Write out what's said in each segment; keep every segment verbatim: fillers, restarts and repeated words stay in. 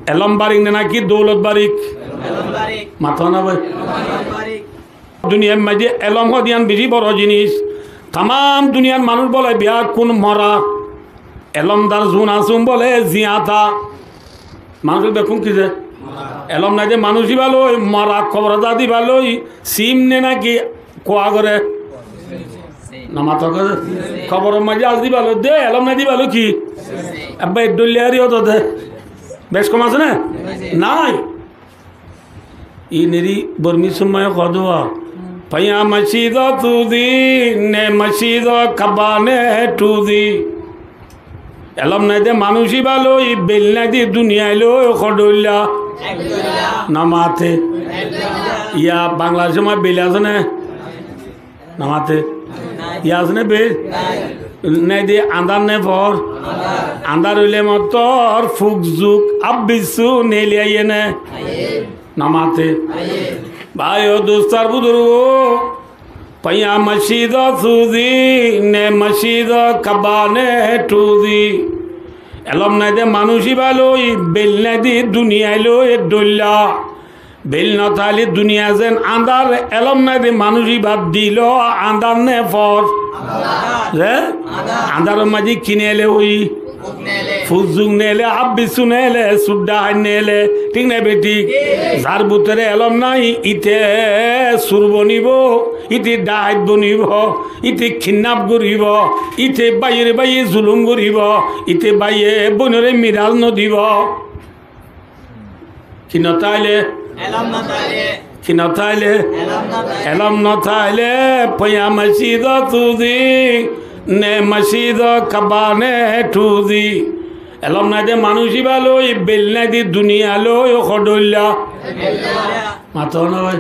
Elóm barik ne náki doulot barik? Elóm barik. Mató na bái? Elóm barik. Duniyar maze elóm hoó de yián beci boro jinis. Tamam duniyar manúc bóle beggún mora. Elómdar zun asé bóle ziyañta. Manúc beggún ki ze? Elóm nai de manúc íba loi mora, kobor zai de íba loi sim ne náki kua gore? Nomato ke? Kobor or maze asé de íba loi de, elóm nai de íba loi ki? Ebbe dhoilla eri óto de. Bec kom asé né? Nai. Ineri Bormi summaye hoó de, faiya masjid tuzi ne masjid Kaba ne tuzi. Elóm nai de manúc íba loi, beil nai de duniyai loi, hodhoilla? Nomate. Iya Bangladecor maze beil asé né? Nomate. Iya asé né beil? Nai de andár ne for? Andár óile mottor fuk zuk abbissu neeli aiye né? Nomate. Bái o dustó ar buzurgó, faiya masjid tuzi ne masjid Kaba ne tuzi. Elóm nai de manúc íba loi, beil nai de duniyai loi dhoilla. Beil no táile duniya zen andár, elóm nai de manúc íba dil andár ne for? Ze? Andár or maze ki neele ói? Fuk zuk neele, abbissu neele, sur dhahait neele, thík né bethík? Zar bútore elóm nai, íte sur bonibo, íte dhahait bonibo, íte kidnap goribo, íte báiyor báiye zulum goribo, íte báiye bóinore miras no dibo. Ki no táile? Elóm no táile. Ki no táile? Elóm no táile. Elóm no táile, faiya masjid tuzi ne masjid Kaba ne tuzi. Elóm nai de manúc íba loi, beil nai de duniyai loi, hodhoilla? Mató na bái?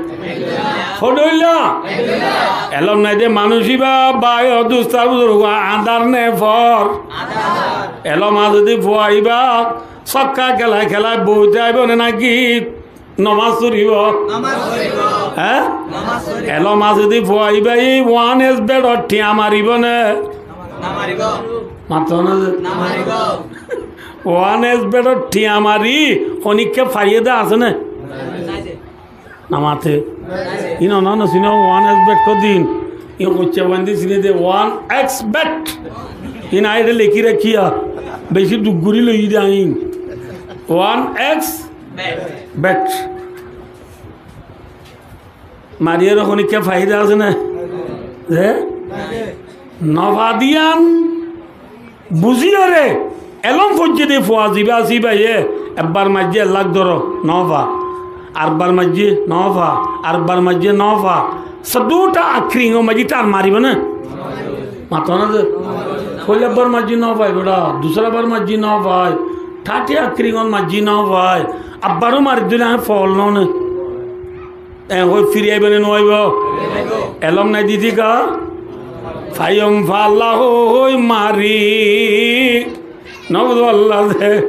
Hodhoilla. Elóm nai de manúc íba, bái o dustó ar buzurgó, andár ne for? Elóm asé de fua íba, sokka kelai kelai boói táibo né náki nomaz foribo? Hé? Elóm asé de fua íba, one X bet ot thiañ maribo né? Mató na ze? One X bet ot thiañ mari honikka faiye de asé né? Nomate. Ín onora no sino, one X bet hoddin. Ín hoicce bandi sini de, one X bet. Ín añí ere lekí rakíya. Beci duk gorí loi de añí. One X bet. Mari ere honikka faida asé né? Ze? Nofa diyan. Buzíyore, elóm foijjé de fua zibá asé íbaye, ebbar maijjé ek lak dóro, nofa. Arbar maijjé nofa, arbar maijjé nofa. Sodduta akring or maijjé tar maribo né? Mató na ze? Foila bar maijjé nofai bera, dusra bar maijjé nofai, thati akring or maijjé nofai, abbar ó mari dile añí fool no né. Eñ hoi firi aibo né no aibo? Elóm nai diti ka? Faiyom falla hoi mari. No buzo Allah de.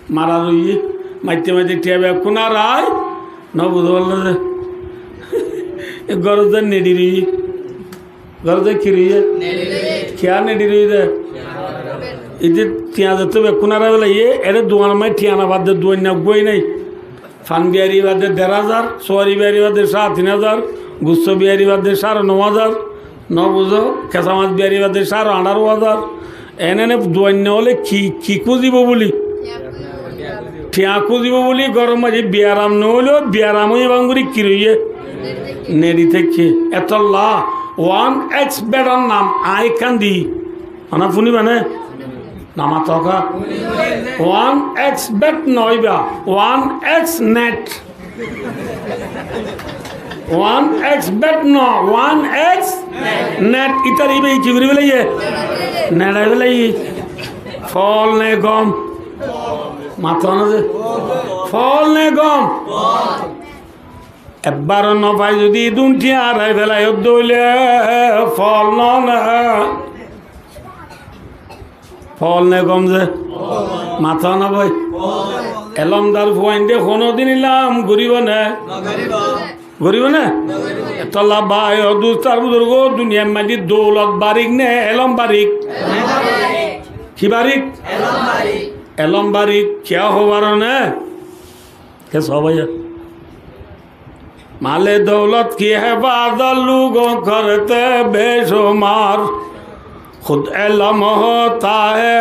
Mara roiye. Maite maite thiañ bekkún arai. No buzo Allah de. E goro de nedi roiye. Goro de ki roiye? Kiya nedi roiye de? Ede thiañ de to bekkún arai belaiye. Ere duan mai thiañ na bad de duan na guai nai. Fan biyari bade der házar, suwari biyari bade sáre tin házar, gusso biyari bade sáre no házar, no buzo, kesa mas biyari bade sáre añçáro házar. Ene ene duainna óile ki, ki kúzibo buli? Thiañ kúzibo buli, góror maze biyaram no óileyo, biyaram óiye bangori ki roiye? Neri táikke. Etolla one X bet or nam añí ekkán di. Mana fúniba né? Nama toka. One X bet no iba, one X net. One X bet no, one X net. Itar iba ki gori felaiye? Nerai felaiye. Fol ne gom? Mato na ze. Fol ne gom? Ebbar no fai zodi dun thiañ arai felai dóile fol no na. Fol ne gom ze? Mato na bái. Elomdar fuainde honodin ilam goribo ne? Goribo ne? Etolla bái o dustar buzurgo, duniyar maze doulot barik ne elom barik? Ki barik? Elóm barik kiyá hoó faron né? Ke sóbaiya. مال دولت کی حفاظت لوگوں کرتے بے شمار۔ خود علم ہوتا ہے،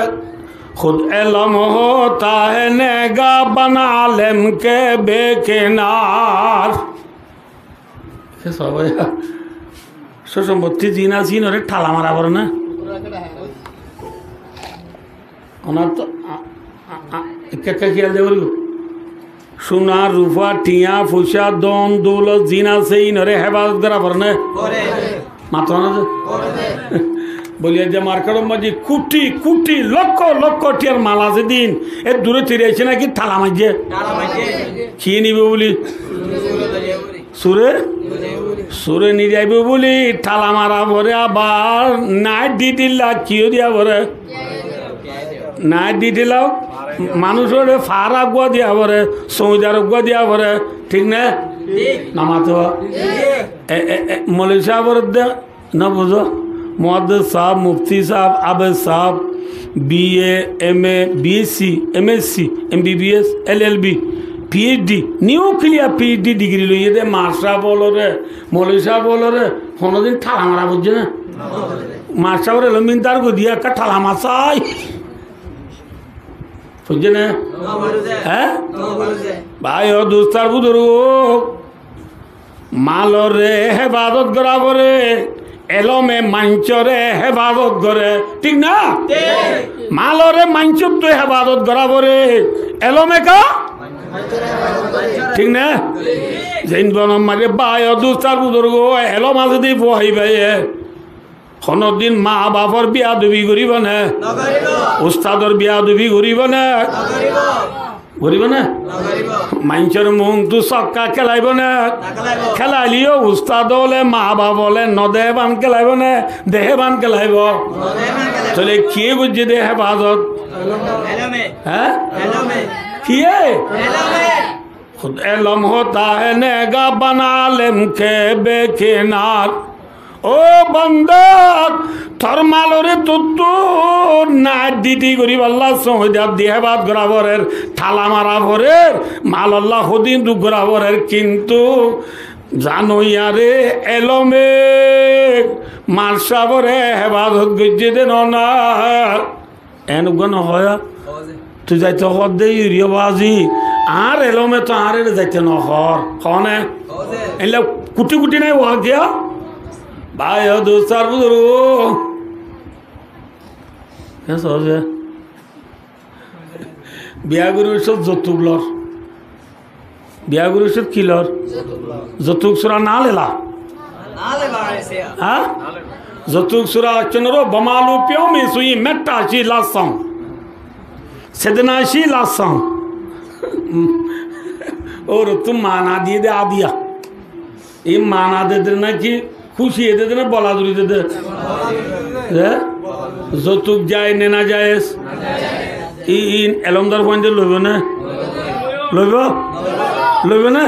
خود علم ہوتا ہے نگہبان عالم کے بے کنار۔ Ke sóbaiya. Só sombotti zin asé, inore thala mara fore né? Onar to, a, a, a, ekka ekka kiyal diya foribo. Suna, rufa, tiya, foisa, don, doulot, zin asé, inore hefazot gora fore né? Fore. Mato na ze? Fore. Boli aijja marketor maze kuti kuti, lokko lokko tiyar mal asé din, e dure tiri aise naki tala maijje? Tala maijje. Ki nibo buli? Sure? Sure nizaibo buli tala mara fore, abar nait di dilla kiyó diya fore? Nait di dilla manúicore fara uggwá diya fore, soidar uggwá diya fore, thík né? Thík. Namato. Thík. E, e, e, moloi sábor de Nobuzó? Muhaddes sáb, mufti sáb, abed sáb, B A, M A, B S C, M S C, M B B S, L L B, P H D, nuclear P H D digiri loiyé dé mar sáb ólore, moloi sáb ólore, honodin tala mara foijjé né? Mar sábor elóm intar goi diya ekká tala masai. Foijjé né? Hé? Bái o dustó ar buzurgó, malore hefazot gora fore, elóme maincóre hefazot gore. Thík na? Thík. Malore maincóttu hefazot gora fore, elóme ka? Thík na? Zein bonor maze bái o dustó ar buzurgó, elóm asé de fuaibáye. Honodin ma bafor biyadobi goribo né? Nogoribo. Ustador biyadobi goribo né? Nogoribo. Goribo né? Nogoribo. Maincor muúntu sokka kelaibo né? Nokelaibo. Kelaileyó ustad óle, ma baf óle, no dehe ban kelaibo né? Dehe ban kelaibo. No dehe ban kelaibo. Tóile kiyé goijjé dé hefazot? Elóme. Hé? Elóme. Kiyé? Elóme. خود علم ہوتا ہے نگہبان عالم کے بے کنار۔ Ó banda, tor malore tottú nait di di gori balla soidar di hefazot gora forer, tala mara forer, malolla hodin duk gora forer, kintu zano yare elóme mar sábore hefazot goijjé dé no na. Eén uggúa nohó. Tui zaito hoódde iriyo bazi, añár elóme to añáre zaito nohór. Hoóne? Eilla kuti kuti nái waz diya? Bái o dustó ar buzurgó. Eén soóze. Biya gorí uicót zoutuk lor. Biya gorí uicót ki lor? Zoutuk sura nalé la. Há? Zoutuk sura accónor bamalu piyómi suyi metta ací lassong. Sedena ací lassong. Órottú mana diyé dé adiya. Í mana de de náki kúci de de ná bola duri de de? Hé? Zoutuk jaiz ne nazaiz? Í, í elómdar fuainde loibo né? Loibo? Loibo né?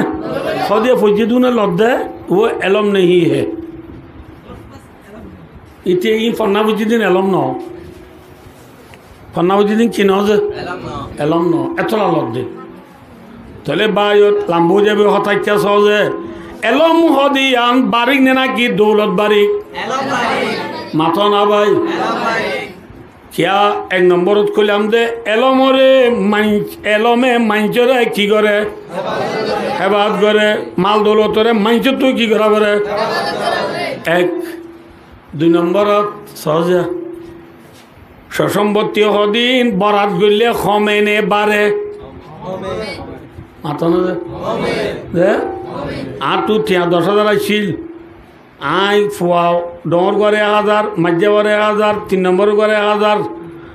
Hodiya foijjé dune lodde, wó elóm nehi hé. Íte í fonná foijjé din elóm no. Fonná foijjé din ki no ze? Elóm no. Elóm no. Etolla lodde. Tóile bái, lamba ói zaibo hotá, kiyá soóze? Elóm hodin barik ne náki doulot barik? Elóm barik. Mato na bái? Elóm barik. Kiyá ek nombórot hoilam de, elómore main-, elóme maincóre ki gore? Hefazot gore. Mal doulotore maincóttu ki gora fore? Ek. Dui nombórot soóze. Só sombotti hodin borat goille home ne bare? Mato na ze? Ze? Añáttu tiañ doc házar accíl. Añí fua dhoóñr gúare ek házar, maijja gúare ek házar, tin nombor gúare ek házar,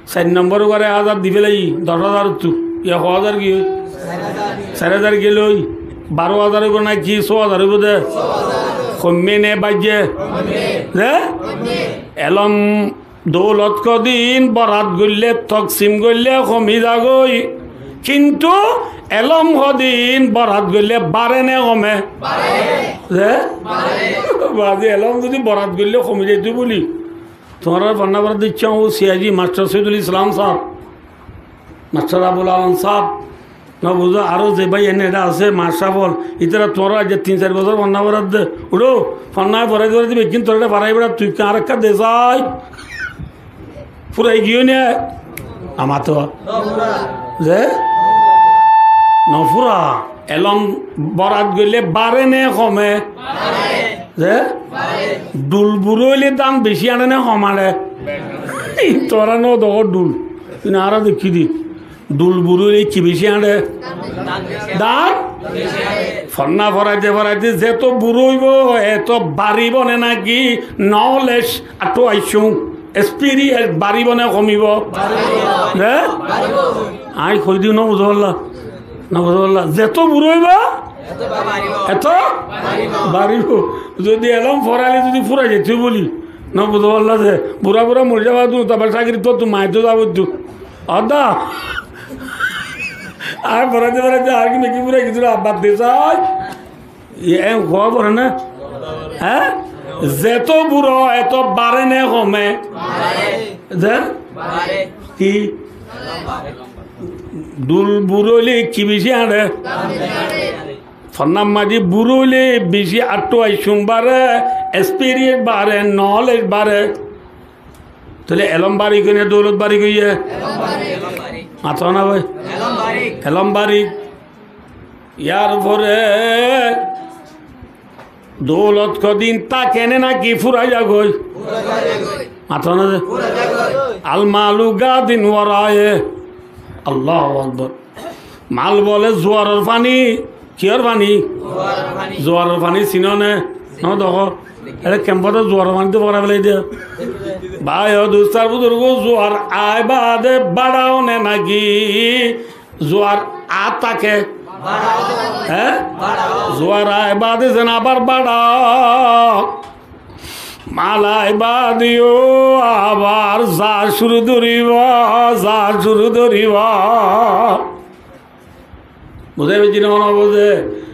sair nombor gúare ek házar di félaiyi, doc házarottu. Iye ho házar giyói? Sair házar giyói. Baró házar óibo náki só házar óibo de? Hoimmé ne baijjé? Ze? Elóm Doulot hodin borat goille, toksim goille homi zagói, kintu elóm hodin borat goille bare ne home? Bare. Ze? Bare. Bazi elóm zodi borat goille homi zaito buli, tuáñrar fonná forat diccé, ó siyaji mastor Soidul Islam sáb. Mastor Abul Alom sáb, no buzó, aró ze bái ene eçé asé, mastor sáb ol, ítara tuáñra aijja tin sair bosór fonná foraidde, uçó, fonná foraidde foraidde beggín tuáñra eçé faraibá, tui ki arekka de sai? Furai giyói né? Amato. Ze? No fura. Elom borat goille bare né home? Ze? Dul buro óile dan beci añçe né hom añçe? Tuáñra no dekó dul. Kintu añára dekí de. Dul buro óile ki beci añçe? Dan? Fonná foraite foraite zeto buro óibo, eto baribo né naki knowledge, attu aiccú, experience baribo né homibo? Ze? Añí hoi di no buzó bolla. No buzó bolla. Zeto buro óibo, eto baribo. Zodi elom foraile zodi furai zaito buli, no buzó bolla ze. Bura bura mori zaiba tu, tabar sagiri to tu mai to zaibo tu. Adda. Ar foraite foraite ar ki beci furai giyé, abbar de sai. Iye en hua fore na? Há? Zeto buro, eto bare né home? Ze? Ki? Dul buro óile ki beci añçe? Fonná maze buro óile beci attu aiccú bare, experience bare, knowledge bare. Tóile elom bari giyé né doulot bari giyé? Mato na bái? Elom bari. Yar fore doulot hodin táke né naki furai zagói? Mato na ze? Al malu gadin waraye. Allahu Akbar. Mal bole zuaror faní, kiyór faní? Zuaror faní. Zuaror faní sino né? No dekó. Ere kemfot zuaror faní to forai felai de. Bái o dustó ar buzurgó, zuar aái bade bára ó né naki? Zuar aái táke. Há? Zuar aái bade zen abar bára ó. Mal aái bade yó abar za cúru dóribo, za cúru dóribo. Buzái faijjó né, no buzó?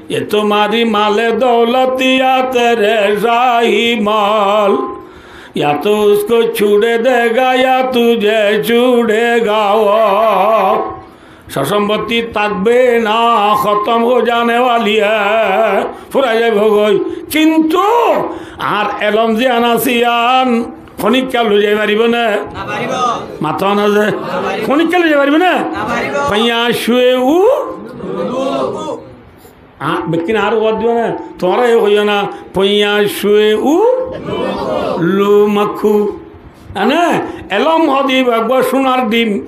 یہ تمہاری مال دولت یا تیرے شاہی مال، یا تو اس کو چھوڑ دے گا یا تجھے چھوڑے گا وہ۔ Só sompotti tákbe na, hótom hó zane wali hé, furai zaibo goi. Kintu añár elom ziyán asé yían honikka loi zai faribo né? No faribo. Mato na ze? No faribo. Honikka loi zai faribo né? No faribo. Faiya cúe u. Bekkín añáre wad dibo né? Tuáñra e hoiyó na, faiya cúe u lu makku. Ene, elom hó de ibá eggúa cúnar dhim.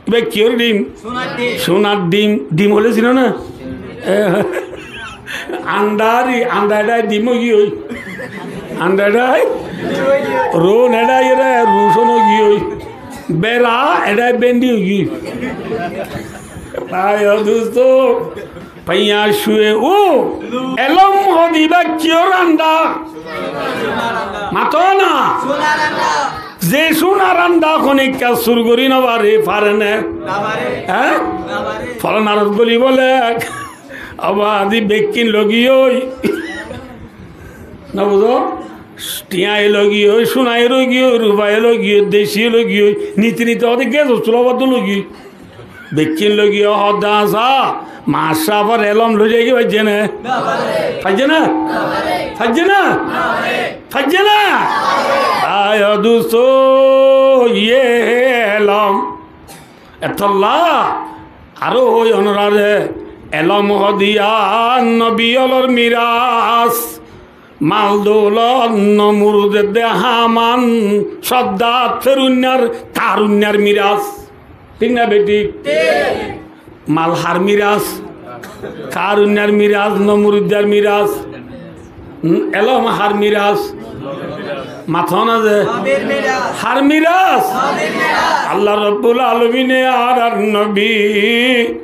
Ibá kiyór dhim? Cúnar dhim. Cúnar dhim. Dhim hoilé sino né? E, andá ri, andá edá dhim ói giyói. Andá edá, ron edá, iyóre rucon ói giyói. Bera edá bendi ói giyói. Bái o dustó, faiya cúe u, elom hó de ibá kiyór andá? Mato na. Ze cúnar andá honikka sur gorí no fare, fare né? Há? Folanar ot goli bole, abar adi bekkín loi giyói. No buzó? Tiañ e loi giyói, cúna e loi giyói, rufa e loi giyói, deci e loi giyói, niti niti hode ges ostu loi giyói. Bekkín loi giyói, hoó de asé, mastor sábor elom loi zai giyói, faijjé né? Faijjé né? Faijjé né? Faijjé né? Bái o dustó, iye elom. Etolla aró hoi onoráre, elom hó de yían nobi ólor miras. Mal doulot Nomrud edde Haman, Soddad, Feruinnar, Karunnar miras. Thík na bethík? Thík. Mal har miras? Karunnar miras, Nomruddar miras. Hm, elom har miras? Mato na ze? Har miras? Allah Rabbul Alamine añárar nobi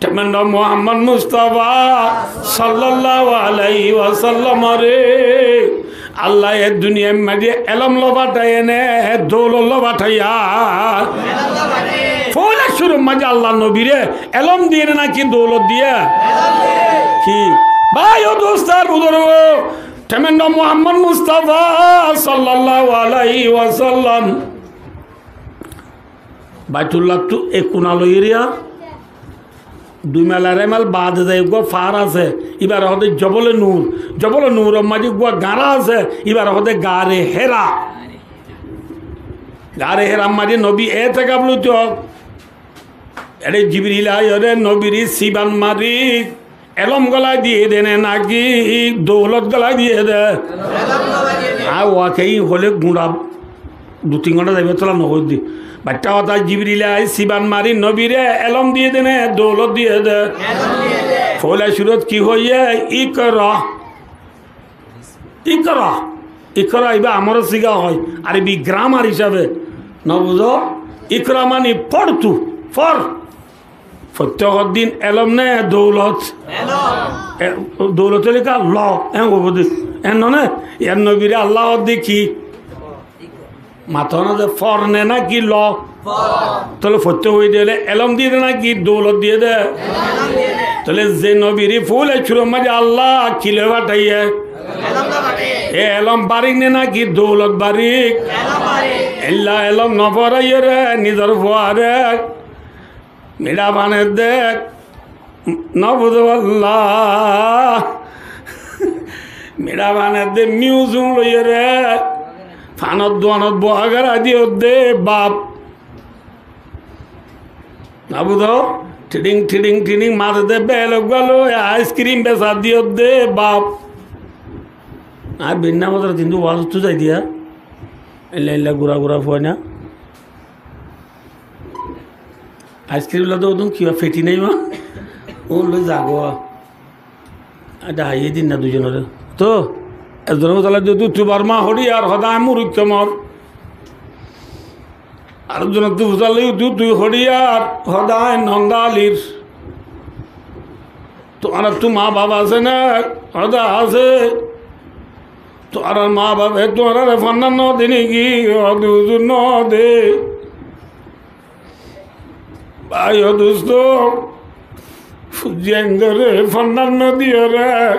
Tremendo Muhammod Mustafa sallallahu alaihi wasallam ore Allah e duniyar maze elom loi fathaiye né, doulot loi fathaiye? Foila cúrur maze Allah nobire elom diye né naki doulot diye? Ki? Bái o dustó ar buzurgó, tremendo Muhammod Mustafa sallallahu alaihi wasallam Baitullattu ek kuna loiyóre dui mail arai mail baade zai eggúa far asé, ibare hoóde Jobole Nur. Jobole Nuror maze eggúa gañra asé, ibare hoóde Gare Hera. Gare Herar maze nobi etekaf loito. Ere Jibril aiyóre nobire siban mari, elóm gólai diyé de né náki doulot gólai diyé de? Ar wake ín hoilé gura dui tin gónta zaibo, tola nohoóidde. Baiththá hotá, Jibril aiyóre siban mari nobire elóm diyé de né doulot diyé de? Foila cúrot ki hoiyé? Ikra. Ikra. Ikra ibá amoror siga hoó, Arobi gramar hísabe. Nobuzó? Ikra mani fottú, for. Fottí hoddin elóm né doulot? Elóm. E, doulot óile ki lo, en hoibó de. En noó né? Yar nobire Allah hoódde ki? Mató na de, for né náki lo? For. Tóile fottí hoóide óile elóm diyé de náki doulot diyé de? Elóm diyé de. Tóile ze nobire foila cúror maze Allah ki loi fathaiyé? Elóm loi fathaiyé. E elóm barik né náki doulot barik? Elóm barik. Eilla elóm noforaiyóre nizor fuare miçá baner de, nobuzó Allah. Miçá baner de, museum loiyóre fanor duanot bua gorai diyó de baf. Nobuzó? Thiring thiring thiring maze de, bel eggúa loi ice cream besai diyó de baf. Añí beinna mozar tintu wazottu zai diya. Eilla eilla gura gura fuain. Ice cream loi de ódun ki feti nai ma? Ó loi zagói. Eda haiyé din na duizonore. Toh, ekzone fusálai de, "Tui bar ma hoçiyar?" Hoóde, "Añí muruk tomor." Ar ekzone fusálai de, "Tui hoçiyar?" Hoóde, "Añí Nondalir." "Tuáñrattu ma baf asé né?" Hoóde, "Asé." "Tuáñrar ma bafe tuáñrare fonná no de né ki?" Hoóde, "Huzur, no de." Bái o dustó, fuainore fonná no diyóre,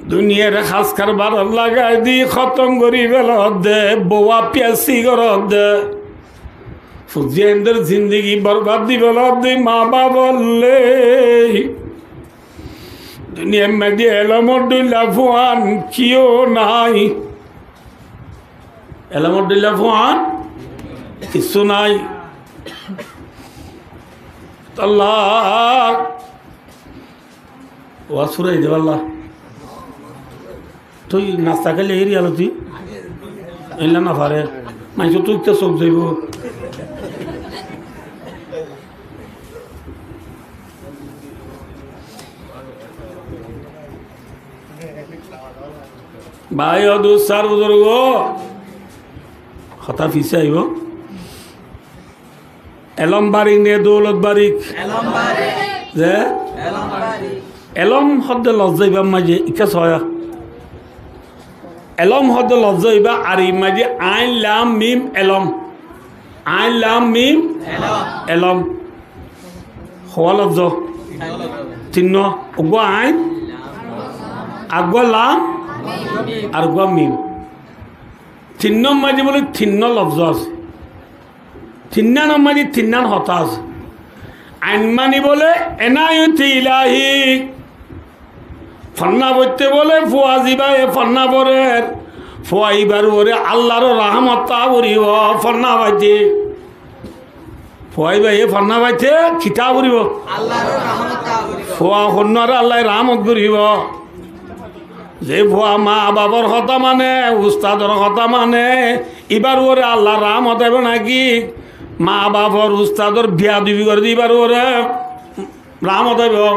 duniyar hás karbarot lagai di hótom gorí feló de, bouwa piyasí goró de. Fuainor zindigi borbad di feló de, ma bafollé. Duniyar maze elómor dhoilla fuain kiyó nái. Elómor dhoilla fuain kissú nái. Tolla waz furai de bálla. Tui nasta kele eri alo tui. Eilla no fare. Maincóttu ikká sók zaibo. Bái o dustó ar buzurgó, hotá fisé aibó. Elóm barik né doulot barik? Elóm barik. Ze? Elóm barik. Elóm hoóde lofzó ibár maze ikká soó. Elóm hoóde lofzó ibá Arobi maze ain lam mim elóm. Ain lam mim elóm. Hoó lofzó? Tinnwá. Eggúa ain, eggúa lam, ar eggúa mim. Tinnwár maze bóle tinnwá lofzó asé. Tinnwánor maze tinnwán hotá asé. Ain mani bóle enayoti ilahi. Fonná foitté bóle fua zibáye fonná forer, fua ibár uore Allar rahámot táa foribó, fonná foitté. Fua ibáye fonná foitté ki táa foribó? Allar rahámot táa foribó. Fua honnúare Allaye rahámot goríbou. Ze fua maa bafor hotá mane, ustador hotá mane, ibár uore Allar rahámot aibó náki? Maa bafor ustador beyadobi goré de ibár uore rahámot aibó.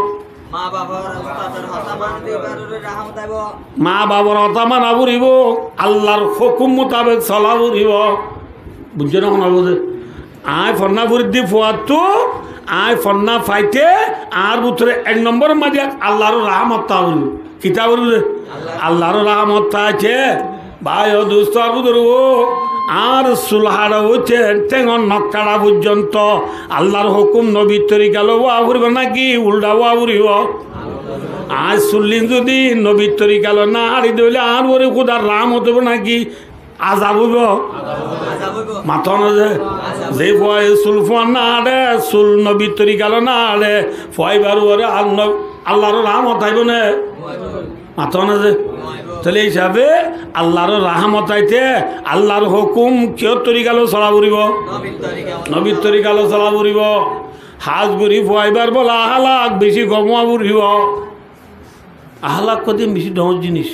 Maa bafor ustador hotá mane de ibár uore rahámot aibó. Maa bafor hotá mana foribó, Allar hókum mutabek sola foribó. Buijjó né, hona buzé? Añí fonná foridde fuattú, añí fonná faite, añár bútore ek nombor maze Allar rahámot táa foribó. Ki táa foribó? Allar rahámot táa aiccé. Bái o dustó ar buzurgó, añár sul haça óite théngor nok haça foijjonto Allar hókum nobir torika loi ówa foribó náki uldha ówa foribó? Añár sul ín zodi nobir torika loi no haçi de óile añár uore Húdar rahámot óibo náki? Azab óibo. Mató na ze, ze fuaye sul fuañr no añçe, sul nobir torika loi no añçe, fua íbar uore Al-, no-, Allar rahmot aibo né? Mató na ze. Tóile hísabe Allar rahmot aite Allar hókum kiyór torika loi sola foribo? Nobir torika loi sola foribo. Hás gorí fua íbar bóle ahlak beci gom ówa foribo. Ahlak hoddé beci dhoóñr jinis.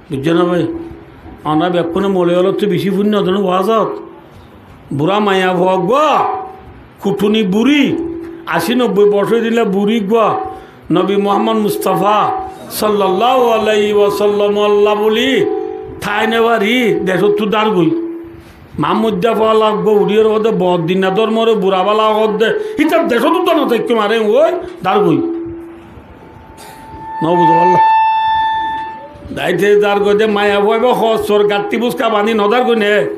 Buijjó né bái? Onorá bekkúne moloi ólottú bicí fúinno de né wazot. Burá maiyafua uggúa, kutuni buri, ací nobboi bosór dilla buri uggúa, nobi Muhammod Mustafa sallallahu alaihi wasallam olla buli tái no fari decóttu dárgoi. Maámmoidda fua uggúa uçíyore hoódde boddinna dórmore bura bála hoódde, hítar decóttu dóno táikkum aré uoi dárgoi. Nobuzó bálla. Daite dárgoi de maiyafua ibá hossor gattí buska bañdí no dárgoi né.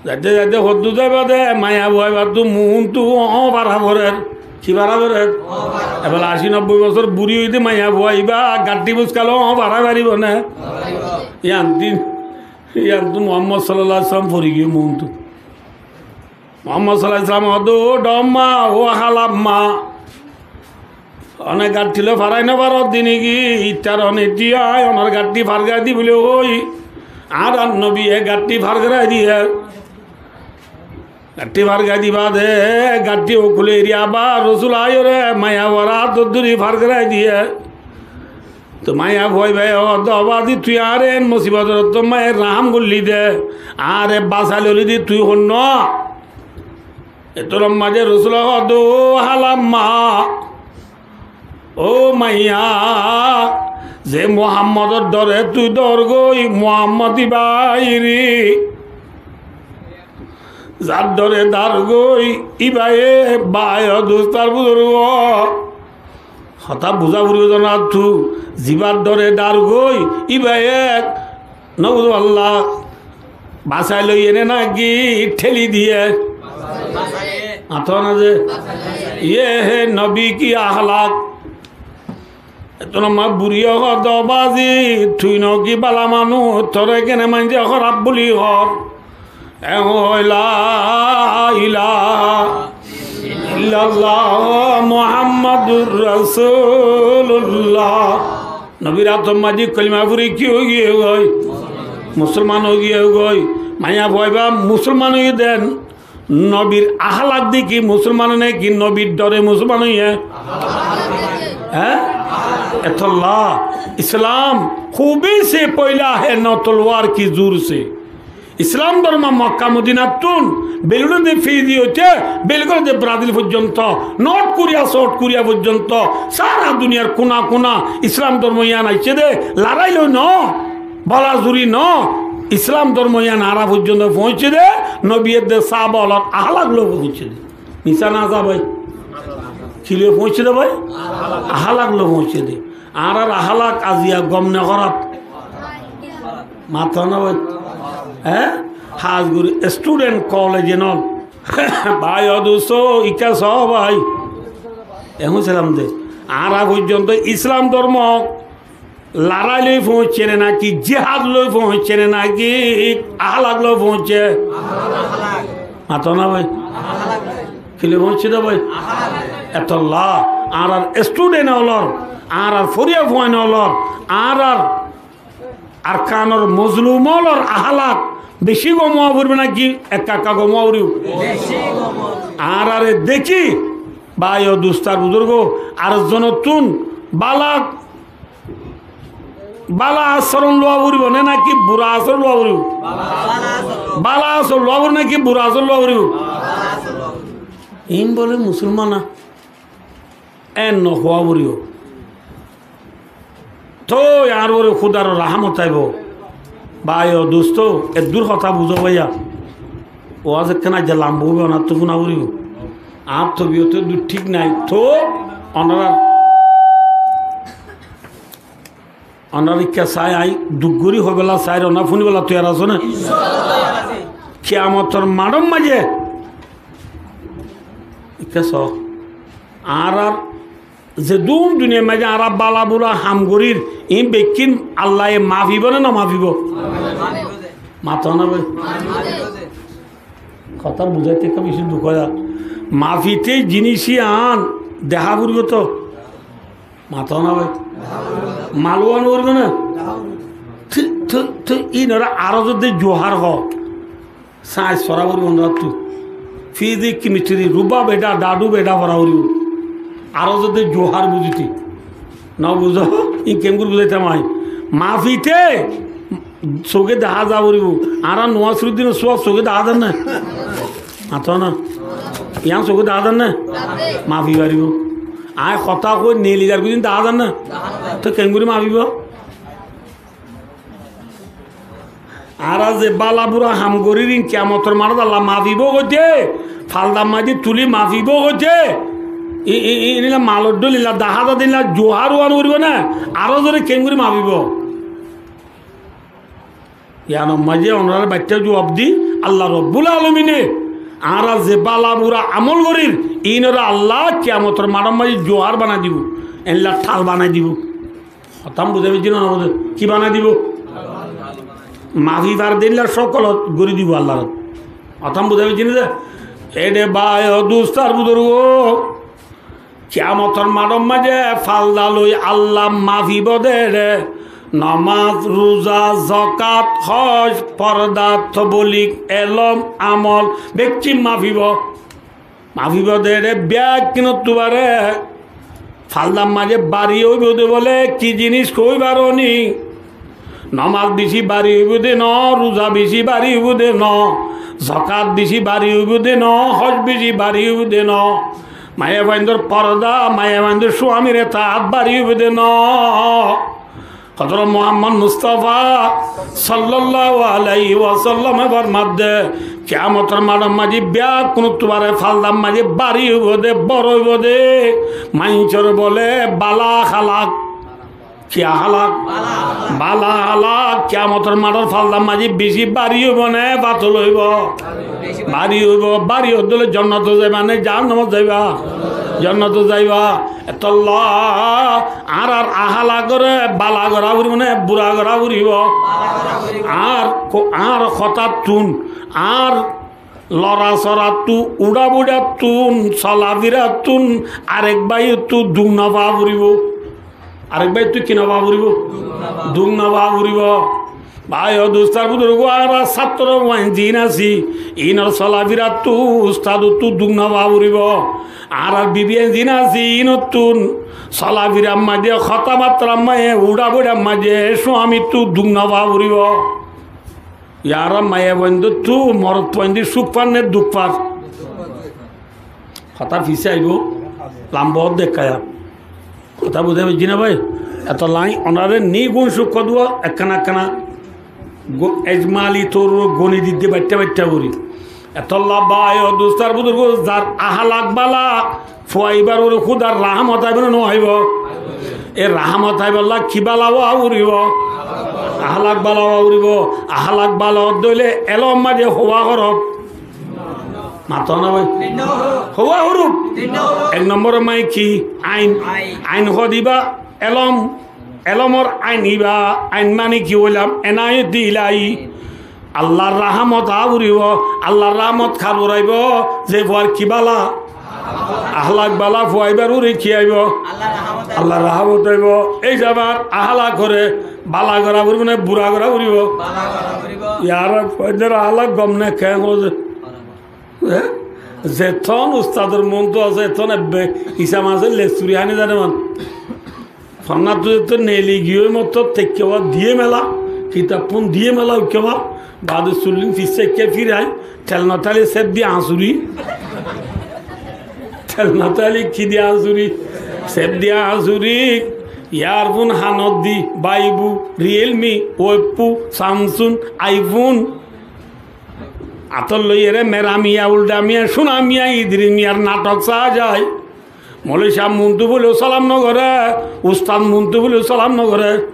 Zaite zaite hoddúr zaiba de, maiyafua ibáttu muúntu óñfara forer. Ki fara forer? Ebela ací nobboi bosór buri óiye de maiyafua ibá gattí buska loi óñfara faribo né? Yíantu, yíantu Muhammod sallallahu alaihi wasallam fori giyé muúntu. Muhammod sallallahu alaihi wasallam hoódde, "Ó dhoómma, ó hálamma, one gattí loi farai no farodde niki? Ittar one diyai onor gattí fargai di" buli hoi, añárar nobiye gattí fargorai diye. Gattí fargai di baade gattí ókkole eri abar Rosul aiyóre maiyafuar át dóri fargorai diye. Toi maiyafua ibáye hoódde, "Ó baázi, tui añáre en musibotor ottu maiyar rahám goillí de, añáre basai loilí de, tui honnúa?" Ettór mazé Rosule hoódde, "Ó hálamma, ó maiya, ze Muhammodor dhore tui dhórgoi, Muhammod ibá eri, zar dhore dhárgoi, ibáye bái o dustó ar buzurgó." Hotá buzá foribo de nottú, zibár dhore dhárgoi, ibáye, nobuzó bálla, basai loiye né náki théli diye? Mató na ze, iye hé nobi ki ahlak. Ettór mazé buriye hoódde, "Ó baázi, tui no ki bála manúic, toré kene maincé hóraf buli hoór?" E hoói, "La ilaha illallah Muhammadur Rasulullah." Nobir átor mazé kolima fori ki ói giyé goi? Musolman ói giyé goi. Maiyafua ibá musolman ói giyé de. Nobir ahlak deki musolman ói né ki nobir dhore musolman óiye? Hé? Etolla Islam خوبی سے پہلا ہے نہ تلوار کی زور سے. Islam dórmo Mokka Modinattún belgóre de Fiji óite belgóre de Brazil foijjonto, North Korea, South Korea foijjonto, sára duniyar kuna kuna Islam dórmo yián aiccé de, larái loi no, bola zuri no. Islam dórmo yián añára foijjonto foóñicce de, nobiye de sáhaba ókkolor ahlak loi foóñicce de. Misá no za bái? Ki loi foóñicce de bái? Ahlak loi foóñicce de. Añárar ahlak aziya gom né hóraf? Mató na bái? Hé? Hás gorí student, college enol. Bái o dustó, ikká só bái. Ehón sailam de. Añára foijjonto Islam dórmo larái loi foóñicce né náki jihad loi foóñicce né náki ahlak loi foóñicce? Mató na bái? Ki loi foóñicce de bái? Etolla añárar student ókkolor, añárar foriya fuain ókkolor, añárar Arkanor mozlum ókkolor ahlak beci gom ówa foribo náki ekka ekka gom ówa foribo? Añárare deki, bái o dustó ar buzurgó, ar zonottún bála, bála asoron lowa foribo né náki bura asoron lowa foribo? Bála asoron lowa foribo náki bura asoron lowa foribo? Iín bóle musolman. En no hoó foribo. Toi añár uore Húdar rahámot aibo. Bái o dustó, eddúr hotá buzó báiya. Waz ekkán aijja lamba óibo, onottú fúna foribo. Añár tobiyot eddúr thík nái. Toi onorár, onorár ikká saái, añí duk gorí hoibólla saáir, onorá fúnibólla toiyar asó né? Kiyamotor maçór maze ikká soó. Añárár Zedún duniyar maze añára bála bura ham gorír, iín bekkín Allaye mafibó né no mafibó? Mato na bái. Hotá buzáite ekka beci duk óiye. Mafite jinis ián deha foribó to. Mato na bái. Malu an foribó na? Thí, thí, thí, iín ore aró zodi juhár hoó. Sáñs fora foribó onórattu. Fizik, kemistri, ruba beda, dadu beda fora foribó. Aró zodi juhár buzíte. No buzó, iín kengóri buzaitam añí. Mafite, suge deha za foribó. Añára Nuwasruddin or suwab suge deha zar né? Mato na. Ián suge deha zar né? Mafi faribó. Añí hotá hoi neli zar goi deha zar né? Te kengóri mafibó? Añára ze bála bura ham gorír iín kiyamotor maçot Allah mafibó hoité, faldar maze tuli mafibó hoité, i, i, i, inila malor dhól ila dahá zade ila juhár uán foribó na, aró zore kengóri mafibó? Iánor maze onorare baiththa juwab di, Allah Robbul Alamine añára ze bála bura amol gorír, iínore Allah kiyamotor maçor maze juhár banai dibó, ella thal banai dibó. Hotá buzá faijjó né no buzá? Ki banai dibó? Mafi fare de illa sókkolot gorí dibó Allaye. Hotá buzá faijjó né? Ede bái o dustó ar buzurgó, kiyamotor maçor maze falda loi Allah mafibó de ede. Nomaz, ruza, zokat, hoj, forda, toblig, elóm, amol, bekkín mafibó. Mafibó de ede bekkúnottú baré. Faldar maze bari óibo de bóle ki jinis hoói faro ni? Nomaz beci bari óibo de no, ruza beci bari óibo de no, zokat beci bari óibo de no, hoj beci bari óibo de no, maiyafuaindor forda, maiyafuaindor cúamir etaat bari óibo de no. Hozorot Muhammod Mustafa sallallahu alaihi wasallame formadde, kiyamotor maçor maze bekkúnottú baré faldar maze bari óibo de, boro óibo de, maincór bóle bála ahalak. Ki ahalak? Bála ahalak. Kiyamotor maçor faldar maze beci bari óibo né fatol óibo? Bari óibo. Bari óibo de óile jonnotot zaiba né jahannamot zaiba? Jonnotot zaiba. Etolla añárar ahalakore bála gora foribó né bura gora foribó? Añár ko-, añár hotáttun, añár lorasorattú, uçá-buçattún, solafirattún arek báiyottú duk no fa foribó. Arek báiyottú ki no fa foribó? Duk no fa foribó. Bái o dustó ar buzurgó, añárar sáttoro fuain ziín asé, iínor solafirattú, ustadottú duk no fa foribó. Añárar bibi ain ziín asé, iínottún solafirar maze, hotábattar maze, uçá-buçar maze, cúamittú duk no fa foribó. Yar maiyafuaindottú morotfuainde cúk far né duk far? Hotá fisé aibó, lamba ódde ekká. Hotá buzá faijjí né bái? Etolla añí onorare nigún cúk hoó de, ekkána ekkána go-, ejmali toror goni didde baiththá baiththá gorí. Etolla bái o dustó ar buzurgó, zar ahalak bála, fua íbar uore Húdar rahámot aibó né no aibó? E rahámot aibolla ki bála ówa foribó? Ahalak bála ówa foribó. Ahalak bála ódde óile elóm maze howa horof? Mato na bái? Howa horof. Ek nombor maze ki? Ain. Ain hoó de íba elóm. Elómor ain íba, ain mani ki hoilam? Enayot ilahi. Allar rahámot aá foribó. Allar rahámot kar uore aibó? Ze fuar ki bála? Ahlak bála. Fua íbar uore ki aibó? Allar rahámot aibó. Ei zabar ahlakore bála gora foribó né bura gora foribó? Yar fuaindor ahlak gom né keén hoó de? Hé? Zetón ustador muntu asé, etón ebbe isam asé, lesturi háni zane man. Fonnáttú zetón neli giyói mottór teikká wá diyé mela, kitab fún diyé mela uikká wá, baade sullín fissá ekká firai, tel no táile sép di añsuri. Tel no táile ki di añsuri? Sép di añsuri. Yar fún hanot di, baibu, Realme, Oppo, Samsung, iPhone. Atót loiyére mera miya, ulda miya, cúna miya, Idris miyar nathok saá zai. Moloi sáb muntu fúleyó salam nogoré, ustad muntu fúleyó salam nogoré.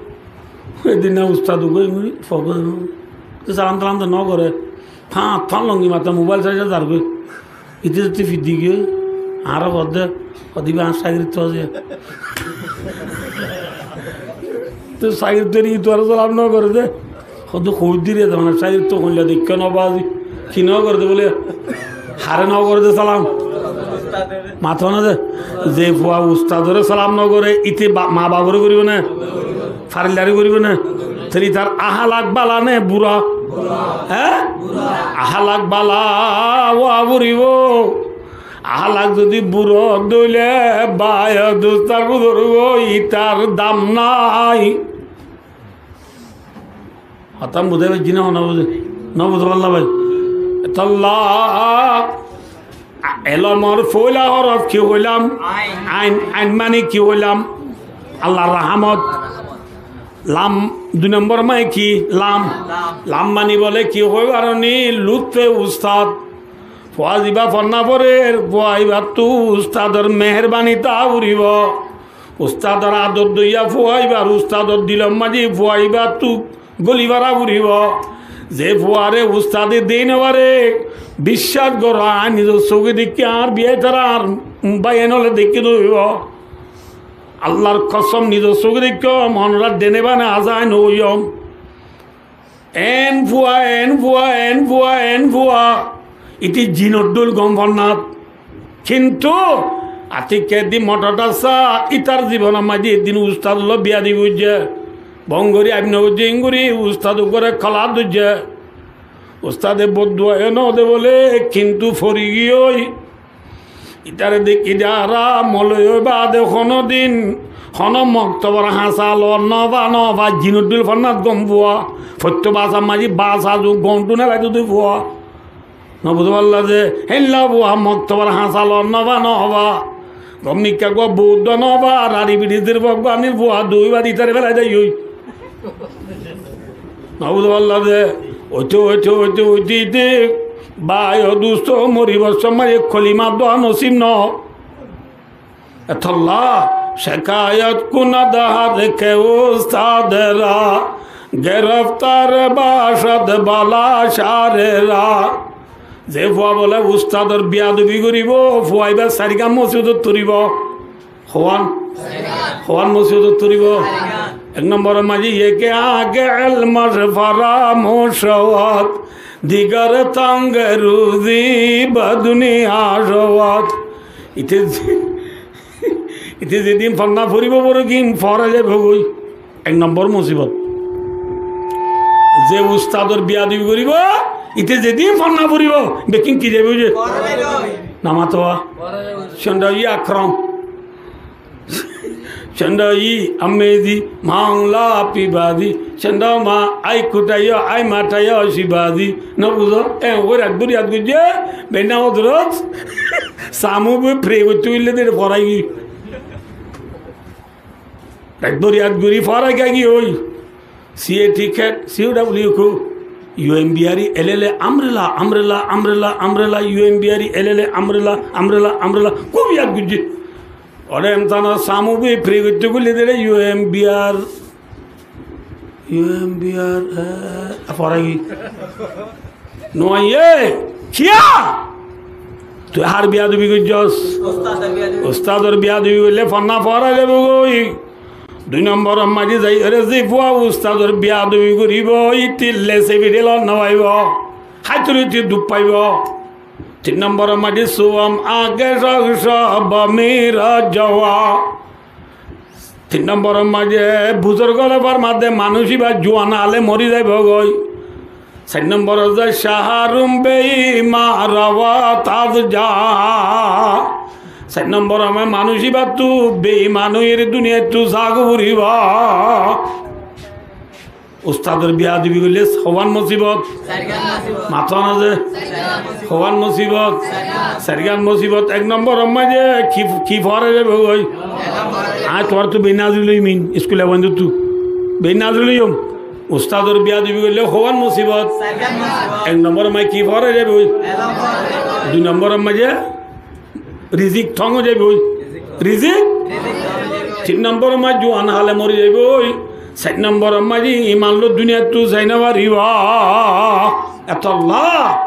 Edin ustad ugói goi fogói, salam talam to nogoré. Fañt fañt longi mata mobail sai sai zargói. Ite zoti fiddi giyói. Añáre hoódde, hoódde íba añár cágirottu asé. Te cágirottu ítare salam nógore de. Hoódde hoóidde re, mane cágirottu hoilla deikká no bazi. Ki nógore de bóle? Hare nógore de salam? Mató na de. Ze fua ustadore salam nógore, íte ba-, ma babore goríbo né? Farillare goríbo né? Tóile ítar ahalak bála né bura? Hé? Ahalak bála ówa foribó. Ahalak zodi bura óile bái, dustó, buzurgó, ítar dam nái. Hotá buzá faijjó né, no buzá? No buzá fálla bái. Etolla, a-, elomor foila horof ki hoilam? Ain. Ain, ain mani ki hoilam? Allar rahamot. Lam, dui nombor mani ki? Lam. Lam. Lam mani bóle ki hoibar ni? Lutfe ustad. Fua ziba fonna forer, fua ibattu ustador meherbani táa foribó. Ustador ador doiya fua ibar ustador dilor maze fua ibattu goli fara foribó. Ze fuare ustade dei no fare, biccác goró, añí nizor sóge deikké, añár bái tarar bái enole deikké de óibo. Allar kosom, nizor sóge deikké, monora dene bane aza ain óiyom. En fua, en fua, en fua, en fua. Íte jinor dhul gom fonnat. Kintu atikka edin motor dasa, ítar zibonor maze edin ustad loi biyadobi goijjé. Bongori aibno goijjé, ingori ustad uggware kola dujjé. Ustade boddua e no de bóle, kintu fori giyói. Ítare dekí de añára moloi ói bade honodin hono moktobor hañsa loi no fa, no fa, jinor dhul fonnat gom fua. Fottó basar maze basa zu gontu nelai dudi fua. No buzá fálla de, héilla fua moktobor hañsa loi no fa, no fa. Gom nikka gua bout no fa, rari biri zir fua gua anil fua dui bade ítare felai de yoi. No buzá fálla de, óite, óite, óite, óite, óite, bái o dustó, moribar somot ek kolima dua nosib no. Etolla, cekayot kunad hard ke ustad ra, gireftar bashad bala shar ra. Ze fua bóle ustador biyadobi goribo, fua iba sairgán mosibot ot foribo. Hoán? Hoán mosibot ot foribo? Ek nomboror maze ye ke aage elmosh faramosh showad, digar tange ruzi be duniya showad. Íte ze-, íte zedin fonna foribo, forgin fora zaibo goi. Ek nombor mosibot. Ze ustador biyadobi goribo, íte zedin fonna foribo, bekkín ki zaibo ze? Fora zaibo. No mato. Fora zaibo. Cónda yi akrom. Cónda yi amedi, maula pibazi. Cónda ma ai kutayo, ai matayo sibazi. No buzó? E, ói rat bóri yad goijjé, bena odorot. Samu boi pray goitte óile de forai. Rat bóri yad gorí forai giyói. C A T cat, C O W ko, U M B R E, L L A, umbrella, umbrella, umbrella, umbrella, U M B R E, L L A, umbrella, umbrella, umbrella, kúb yad goijjé. Ore emtana samu bi pray goitte goille dere U M B R, U M B R, eh, fora ki? Nuaiye, kiya? Tui har biyadobi goijjos? Ustador biyadobi. Ustador biyadobi goille fonna fora zaibo goi. Dui nomboror maze zai, ere ze fua ustador biyadobi goribo, ítille se bidil no faibo. Háitole íte duk faibo. Tin nomboror maze suwam age sog sob mira jawa. Tin nomboror maze buzurg ókkole formade manúic iba juan hale mori zaibo goi. Sair nomboror ze shaharum beimar wa tazja. Sair nomboror maze manúic ibattu beiman óiye duniyattu zaga foribo. Ustador biyadobi goille hoán musibot? Sairgán musibot. Mato na ze? Sairgán musibot. Hoán musibot? Sairgán. Sairgán musibot. Ek nomboror maze ki, ki fora zaibo goi? Elom fora zaibo. Añí tuáñrattu beinazir loiyum, iskul bondottu. Beinazir loiyum. Ustador biyadobi goille hoán musibot? Sairgán musibot. Ek nomboror maze ki fora zaibo goi? Elom fora zaibo. Dui nomboror maze? Rizik tóng ói zaiboi. Rizik? Tin nomboror maze juan hale mori zaiboi. Sair nomboror maze iman loi duniyattu zai no faribo. Etolla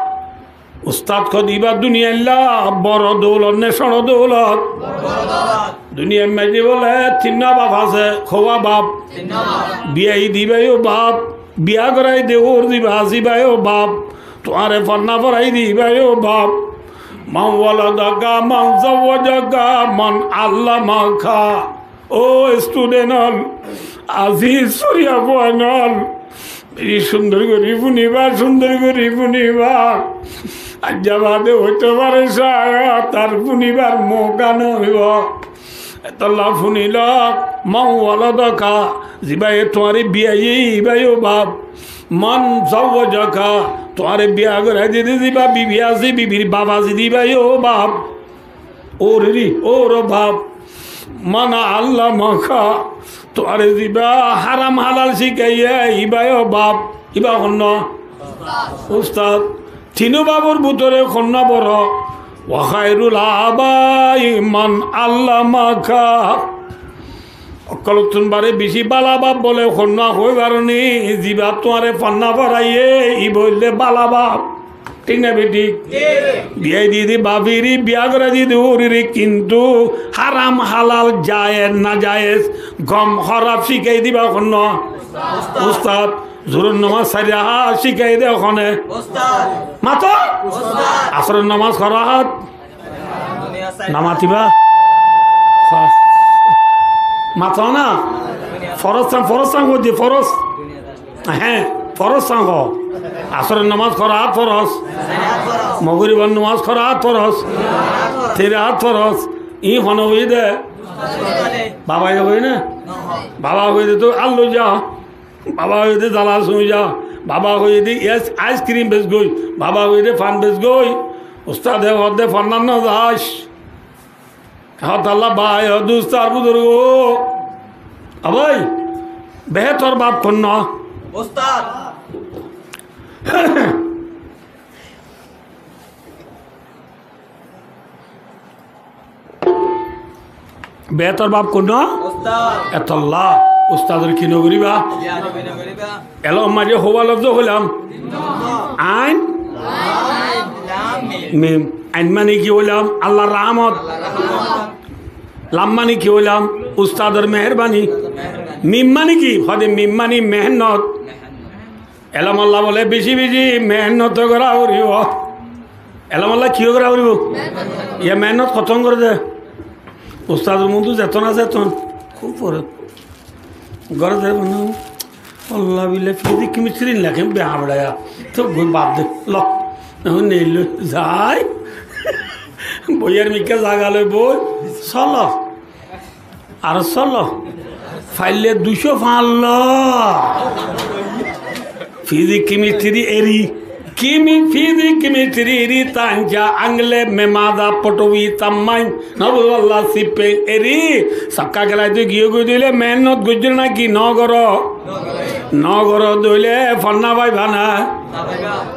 Ustad hoó de ibá duniyalla boro doulot né cóñço doulot? Duniyar maze bóle tinnúa baf asé, hoó baf? Biyai de ibáyo baf, biya gorai de ór zibá asé ibáyo baf, tuáñre fonná forai de ibáyo baf. من ولدك، من زوجك، من علمك. Ó student ól, aziz soriya fuain ól, beci cúndor gorí fúniba, cúndor gorí fúniba. Aijja bade óito fare cáyod tar fúnibar mouka no óibo. Etolla fúni lo, من ولدك, zibáye tuáñre biyaiyé ibáyo baf. من زوجك, tuáñre biya gorai diyé de zibá bibi asé, bibir baf asé de ibáyo baf. Ór eri, ór baf. من علمك, tuáñre zibá háram hálal cíkaiyé, ibáyo baf. Ibá honnúa? Ustad. Tinú bafór bútore honnúa boro? وخير الآباء من علمك. Ókkolottún baré beci bála baf bóle honnúa hoói faroní? Zibá tuáñre fonná foraiyé, ibá óilde bála baf. Thík né bethík? Thík. Biyai diyé de bafire, biya gorai diyé de ór ere, kintu háram hálal, jayez nazayez, gom hóraf cíkai de ibá honnúa? Ustad. Ustad. Zuhuror nomaz sair rakát cíkai de hone? Ustad. Mato? Ustad. Asóror nomaz hoó rakát? No matibá? Hoó. Mato na? Foroz san, foroz san hoó de, foroz. Hé, foroz san hoó. Asóror nomaz hoó rakát foroz? Mogoribor nomaz hoó rakát foroz? Tin rakát foroz. Iín hone hoiyé de? Babaye hoiyé né? Baba hoiyé de to Allah za. Baba hoiyé de zala suñi za, baba hoiyé de ice, ice cream bes goi, baba hoiyé de fan bes goi. Ustade hoó de fonná no zas. Hoó de Allah bái, hoó de ustad buzurg. Ó bái, behétor baf honnúa? Ustad. Behétor baf honnúa? Ustad. Etolla ustador ki no goríba? Elóm maze hoówa lofzó hoilam? Ain? Mim. Ain mani ki hoilam? Allar rahmot. Lam mani ki hoilam? Ustador meherbani. Mim mani ki? Hoó de mim mani mehénnot. Elómolla bóle beci beci mehénnot gorá foribó. Elómolla ki gorá foribó? Yá mehénnot hoton goré de. Ustador muntu zeton asé eton. Kúb fore. Goré de, Allah billa fizik kemistri lekem beha beçaya. Tó goi bad de. Lo. Ehón neillo. Zai. Boiyar mikká zaga loi boi. Solo. Ar solo, faille duicó fañs lo. Fizik, kemistri eri, kemi-, fizik, kemistri eri, tanja, angle, memada, potowi, tammain, nobul Allah, sippeng eri, sakka kelai tui giyó goi dile, mehénnot goijjó naki no goró? No goró dile, fonná faiba na?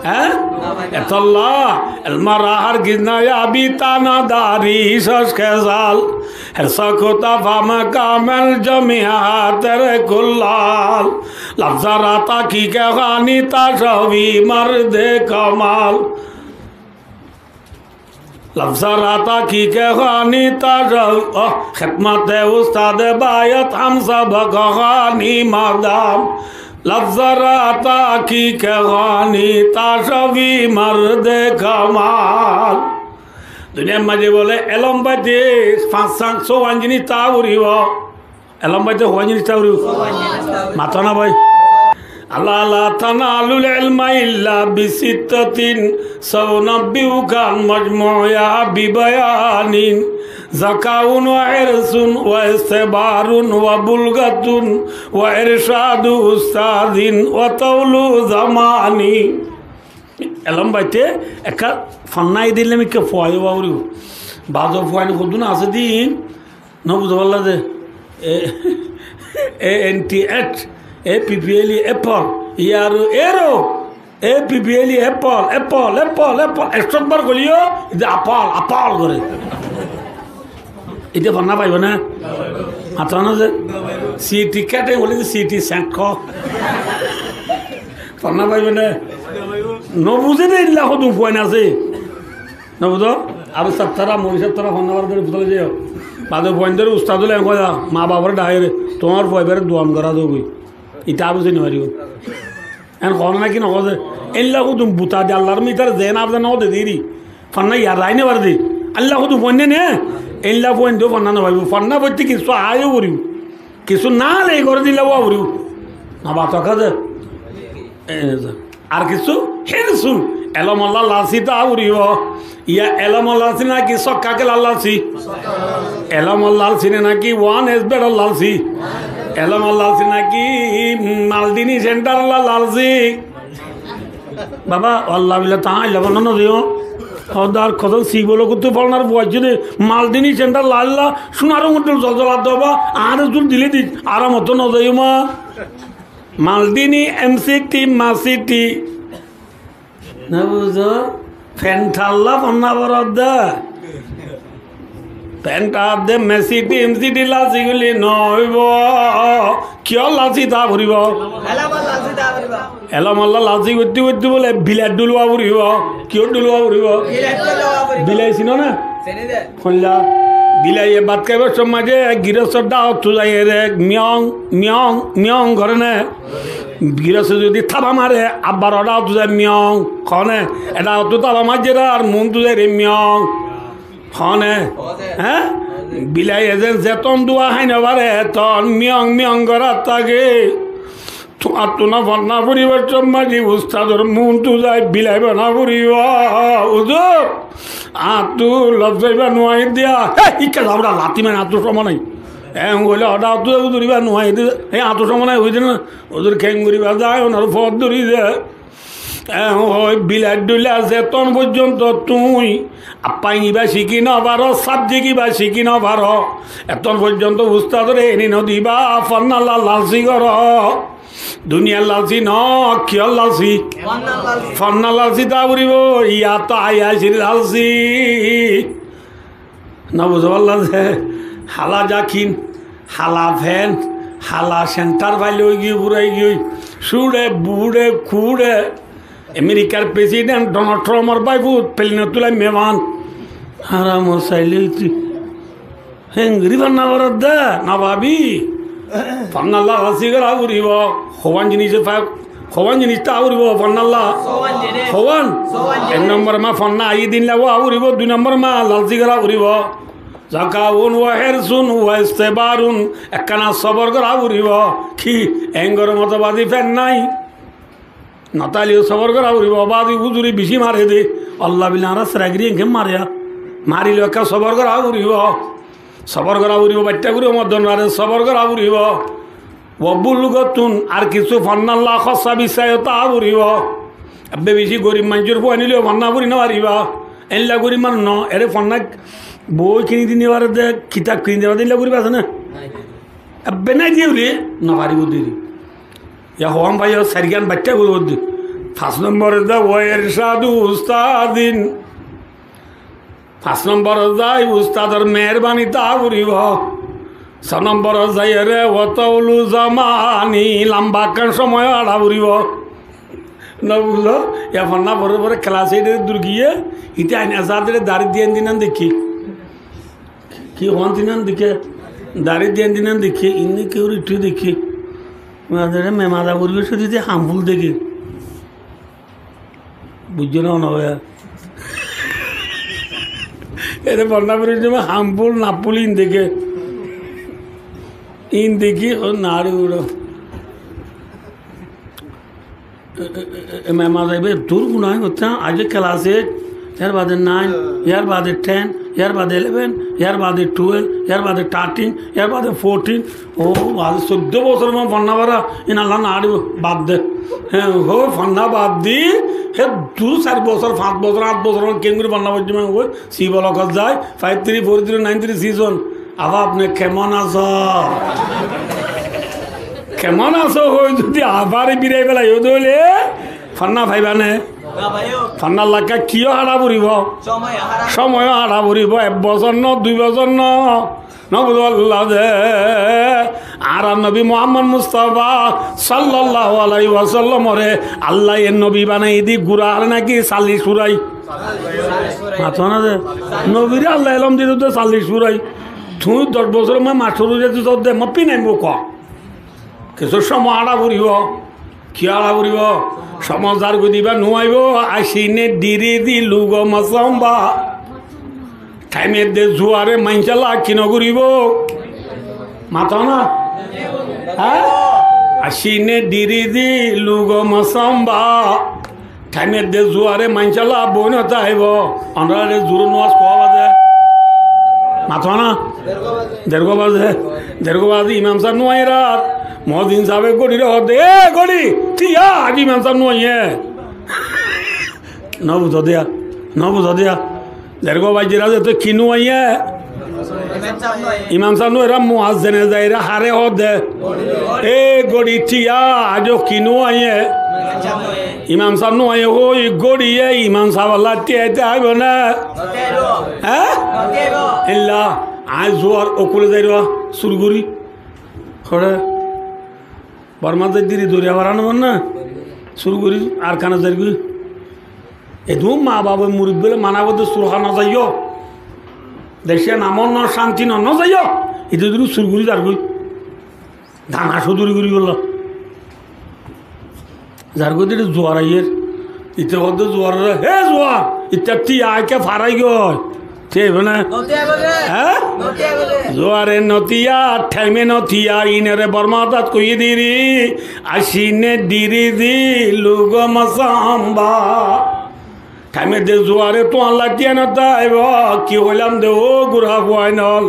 Há? Etolla, elmor ahar giz na yabi tana dari sas kezal. Hersa kota fama kamel jamiya tere kullal. Lafzara tahkik hani tashawi marde kamal. Lafzara tahkik hani tashaw-, oh, khidmate ustade bayat ham sabak hani madam. Lafzara tahkik hani tashawi marde kamal. Duniyar maze bóle elóm baite fañs san, só fañs jinis táka foribo. Elóm baite hó jinis táka foribo? Mato na bái. Ala la tanalul ilma illa bisittatin, saunabbiuka majmuiha bibayanin. Zakaun wa hirsun wa istibarun wa bulgatun wa irshadu ustadin wa taulu zamani. Elóm baite ekka fonná dile mikká fuayo ba foribo. Bazo fuain hoddún asé din, no buzó falla de. E, A N T ant, A P L E apple, A R O arrow, A P P L E apple, apple, apple, apple. Ekcót bar hoileyo, ede apple, apple goré. Ede fonná faibo na? Mato na ze? C T cat hoile de C T sent hoó. Fonná faibo na? No buzé de, illa hoddún fuain asé. Nobuzó? Abu Sattar, Mori Sattar, fonná bará dóri futala zaiyo. Bade fuaindóre ustad óile en hoó, ma baforé dhaiyóre, tuáñr fua ibáre duan gorá dógoi. Ita abu sini faribó. En hoó né náki nohoó de? Éilla hudum buta de Allar mi itar zen abza no de diri. Fonná yad aine bar de. Alla hudum foinné ne? Éilla foin de fonná no faibo. Fonná foitte kissú ayo foribo. Kissú nale goré dilla wa foribo. No bata hoó de. E, za. Ar kissú, hirsun, elomolla lalsi tá foribo. Iya, elomolla lalsi náki sokka kélar lalsi? Elomolla lalsi né náki wan es bedor lalsi? Elomolla lalsi náki, mm, Maldini sentarlla lalsi? Baba, Allah billa tañlla fonná no diyo. Hodar kosóm si bolo kuttu folnar fua aijjé de, Maldini sentarlla lalla, sunar uñdul zolzola doba, añáre zul dile di, aram otto no zaiyo ma. Maldini, M C T, Ma City. Nobuzó? Fentalla fonná borot de. Fenta de, M C T, M C T lalsi guli no óibo. Kiyór lalsi tá foribo? Elomolla lalsi tá foribo. Elomolla lalsi goitte goitte bole bilai dhulwa foribo. Kiyór dhulwa foribo? Bilai dhulwa foribo. Bilai sino né? Sini de. Hoilla, bilaiye bát háibar somot de girostor dhákottu zaiyóre miong, miong, miong goré né. Giroste zodi tába mare, abbar ó dhákottu zai miong hoó né. E dhákottu tába maijjé ar muúntu zaiyóre miong hoó né. Hé? Bilaiye zen zeton duwa hái no fare, eton miong, miong gorát táke. Tuáñttú no fonná foribar somot de ustador muúntu zai bilai bana foribo. Uzur, añáttu lobzaiba nuair diya. Hé, ikká zabra lati mane añáttu somot nai. En hoile ó dhákottu uzur iba nuair diya. Hé, añáttu somot nai hoiye de na. Uzur kengori ba zai, onar fot dóri de. En hoi bilai dhulwa zeton foijjonto tuñí appain iba ciki no faro, sabjek iba ciki no faro, eton foijjonto ustadore eni no diba, fonnalla lalsi goró. Duniyar lalsi no, kiyór lalsi? Fonnar lalsi. Fonnar lalsi tá foribo, iya to ayacir lalsi. Nobuzó bálla de, hala jakin, hala fen, hala sentar fail ói giyói, furai giyói, suçe, buçe, kuçe. Amerikar president Donald Trumpor báifut plane ot tulai mehman. Haram saile óito. Héngori fonná borot de, no fabi. Fonnalla lalsi gorá foribo. Howan jinis fa-, howan jinis tá foribo fonnalla? Howan jinis. Howan? Howan jinis. Ek nombor ma fonná aiyé dilla wa foribo, dui nombor ma lalsi gorá foribo. Zakawun wa hirsun wa istibarun. Ekkana sobor gorá foribo. Ki? Engor moto bazi fen nai. No táile yó sobor gorá foribo, bazi uzure beci mare de. Allah billa añára seragiri enke mare. Marile ekka sobor gorá foribo. Sobor gorá foribo, baiththá gori modon mare, sobor gorá foribo. Wa bulgotun, ar kissú fonnalla hóssa bissá yó tá foribo. Ebbe beci gorib maincór fuain óile yó fonná fori no fariba. Éilla gorib manúc no, ere fonná boi kini di no fare de, kitab kini di no fare de, éilla gorib asé na? Ebbe nai de óile no faribo deri. Yá hoám faiyó, sairgán baiththá gori hoó de. Fañs nombor de wa irshadu ustadin. Fañs nombor zai ustador meherbani tá foribo. Só nombor zaiyóre wa tawlu zamani, lamba ekkán somoy haça foribo. Nobuzó? Yá fonná fore fore kelas eight ot dur giyé, ite ain azadre dari diyan dinan dekí. Ki hoón dinan dekí? Dari diyan dinan dekí, inni keu rittú dekí. Mazare me maza foribo sudi de harmful dekí. Buijjó né, no bái? Ede fonná fori somot harmful, napful in dekí. In dekí, ó nari uçó. E, e, e, e, me mazaibe dur guna gottá, aijja kelas eight, yar bade nine, yar bade ten, yar bade eleven, yar bade twelve, yar bade thirteen, yar bade fourteen. Ó, aijja soiddó bosór ma fonná fora, in Allah no açibo, bad de. Hé, ó, fonná bad di, hé, dui sair bosór, fañs bosór, áñt bosór, kengori fonná foijjé ma, ó, si bolokot zai, five three four zero nine three six one. Afa, apni kemon asó? Kemon asó hoi zodi afare birai felaiyó de óile, fonná faiba né? Fonná lakka kiyó haça foribo? Somoy haça foribo, ek bosór no, dui bosór no. No buzó Allah de. Añárar nobi Muhammod Mustafa sallallahu alaihi wasallamore Allah ye nobi banai di gura hare naki sali surai? Mató na de. Nobire Allah elóm dito de sallic furai. Tuñí doc bosór ma mastor ói zaito sódde, ma pinaimbo ko. Kissú cómoi añça foribo. Kiyá añça foribo? Cómoi zargói diba nuaibo, aiccí ne diri di lugo masamba. Thaim edde zuare maincólla ki nogoribo? Mató na? Há? Aiccí ne diri di lugo masamba. Thaim edde zuare maincólla boi no táibo. Onóra re zuru nuas kua baze? Mató na? Dergó baze. Dergó baze imam sáb nuaiye rat. Muazzin sábe góri re hoó de, "E góri, tía, aijja imam sáb nuaiye." No buzó de ya, no buzó de ya. Dergó baijje rat zetó ki nuaiye? Imam sáb nuaiyé, muazzine zaiyóre hare hoó de, "E góri, tía, aijja ki nuaiye?" Imam sáb nuaiye hoi, góriye imam sábolla tía aite aibo né? Há? Illa, añí zuar ókkole zaiyóre sur gorí. Hoçé? Bormá zaiyóre doriya far no fán na? Sur gorí Arkanot zairgói. Edún ma bafe murubbi ókkole mana goijjé de sur há no zaiyó. Decé amon no, cánti no, no zaiyó. Ite duru sur gorí zargói. Dana códori gorí bolla. Zargói de zuar aiyér. Ite hoó de zuaroré, "Hé zuar, ittá tía aike farai goi." Tía aibo né? No tía aibo de. Há? No tía aibo de. Zuare no tía, thaime no tía, inore Bormá adat hoiyé diri, aiccí ne diri di lugo masamba. Thaim edde zuare tuáñlla tía no táibo, ki hoilam de ó gura fuainol.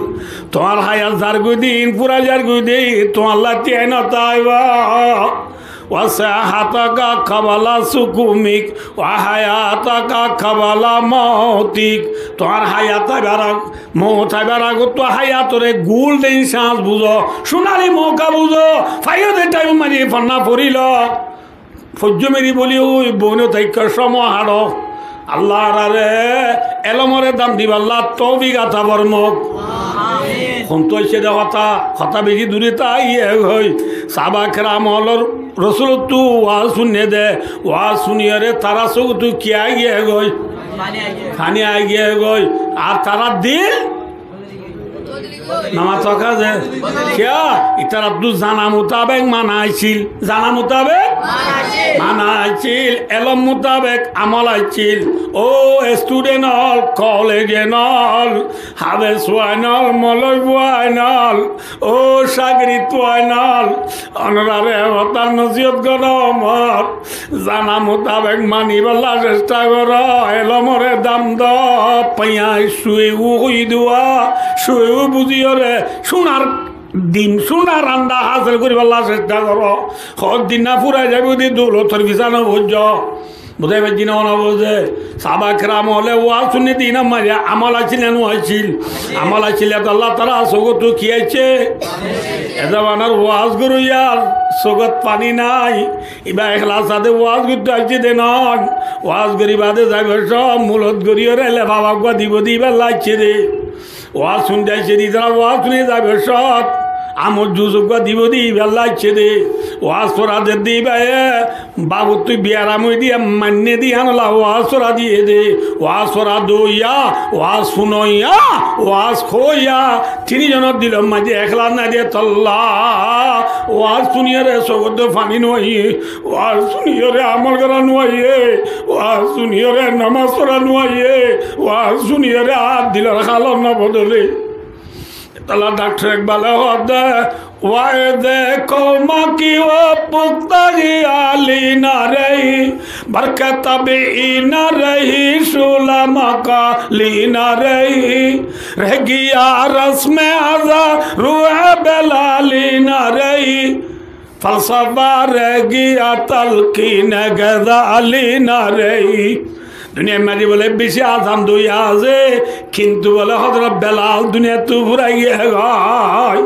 Tuáñr hayat zargói din, fura zargói din, tuáñlla tía no táibo. Wa sihataka kabala sukumik, wa hayataka kabala mautik. Tuáñr hayat aibar ag-, mout aibar agottú hayatore golden chance buzó, sunari mouka buzó. Faiyó de thaim maze fanna forilo. Foijjó meri boli ói boino táikka cómoi haçó. Allah añárare elómore dam dibálla toufik ata formok. Amin. Hontú aiccé de hotá, hotá beci dure táiye goi. Sáhaba keram ókkol Rosulottú waz fúinne de, waz fúniyóre tarár sókottú ki aigiyé goi? Faní aigiyé goi. Ar tarár dil Namaz toka ze, kiyá? Itarattú zana mutabek mana accíl. Zana mutabek? Mana accíl. Mana accíl. Elóm mutabek amol accíl. Ó student ól, college ól, hafez fuain ól, moloi fuain ól, ó cágirid fuain ól, onorare hotá nosiyot gorom. Zana mutabek manibálla cesta goró, elómore dam do, piyai suiu hoi duwa, suiu buziyóre, cúnar din, cúnar anda hásil goríbálla cesta goró. Hoddin na furai zaibou de doulotor fisá no foijjó. Buzái faijjó né, no buzé? Sáhaba keram ókkole waz fúinne de, inor maze amol accíl né no accíl? Amol accíl, Allah taala sókottú ki aiccé? E zobanar waz goróyar sókot faní nái. Ibá eklas ade waz goittó aiccé de noó. Waz gorí bade zaibar cómot mulot goríyore lefafa uggúa dibou de ibálla aiccé de. Waz fúinte aiccé de, itará waz fúni zaibar cómot amor jus uggúa dibou de ibálla aiccé de. Waz fora de de ibáye bafottú biyaram óiye de, mainné de, yíanolla waz fora diyé de. Waz fora doiya, waz fúnoiya, waz hoiya, tin zonor dilor maze eklas nái de tolla. Waz fúniyóre sókottú faní no aiyé, waz fúniyóre amol gorá no aiyé, waz fúniyóre nomaz fora no aiyé, waz fúniyóre ar dilor halot no bodolé. Tolla Daktor Ekbale hoó de, وعظ قومك وپختگی عالی نہ رہی، برکت طبعی نہ رہی، شعلہ مقالی نہ رہی، رہ گیا رسم ازاں روح بلالی نہ رہی، فلسفہ رہ گیا تلقین غزالی نہ رہی۔ Duniyar maze bóle beci azan dóiya asé, kintu bóle Hozorot Belal duniyattú furai giyé goi.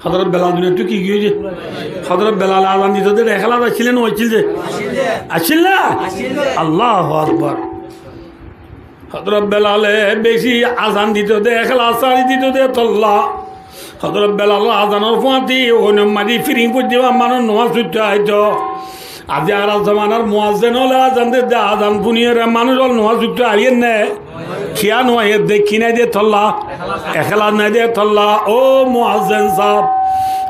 Hozorot Belal duniyattú ki giyé? Hozorot Belal azan dito de eklas accíl né no accíl de? Accíl de. Accíl na? Accíl de. Allahu Akbar. Hozorot Belale beci azan dito de, eklas sári dito de tolla. Hozorot Belalor azanor fúañti óinor maze firing foijjé, manúic nomaz foittó aitó. Aijja añárar zomanar muazzin ókkole azan dedde, azan fúniyóre manúic ókkol nomás foitto aiyér né? Kiyá no aiyér de, ki nái de tolla? Ekhlas nái de tolla. Ó muazzin sáb,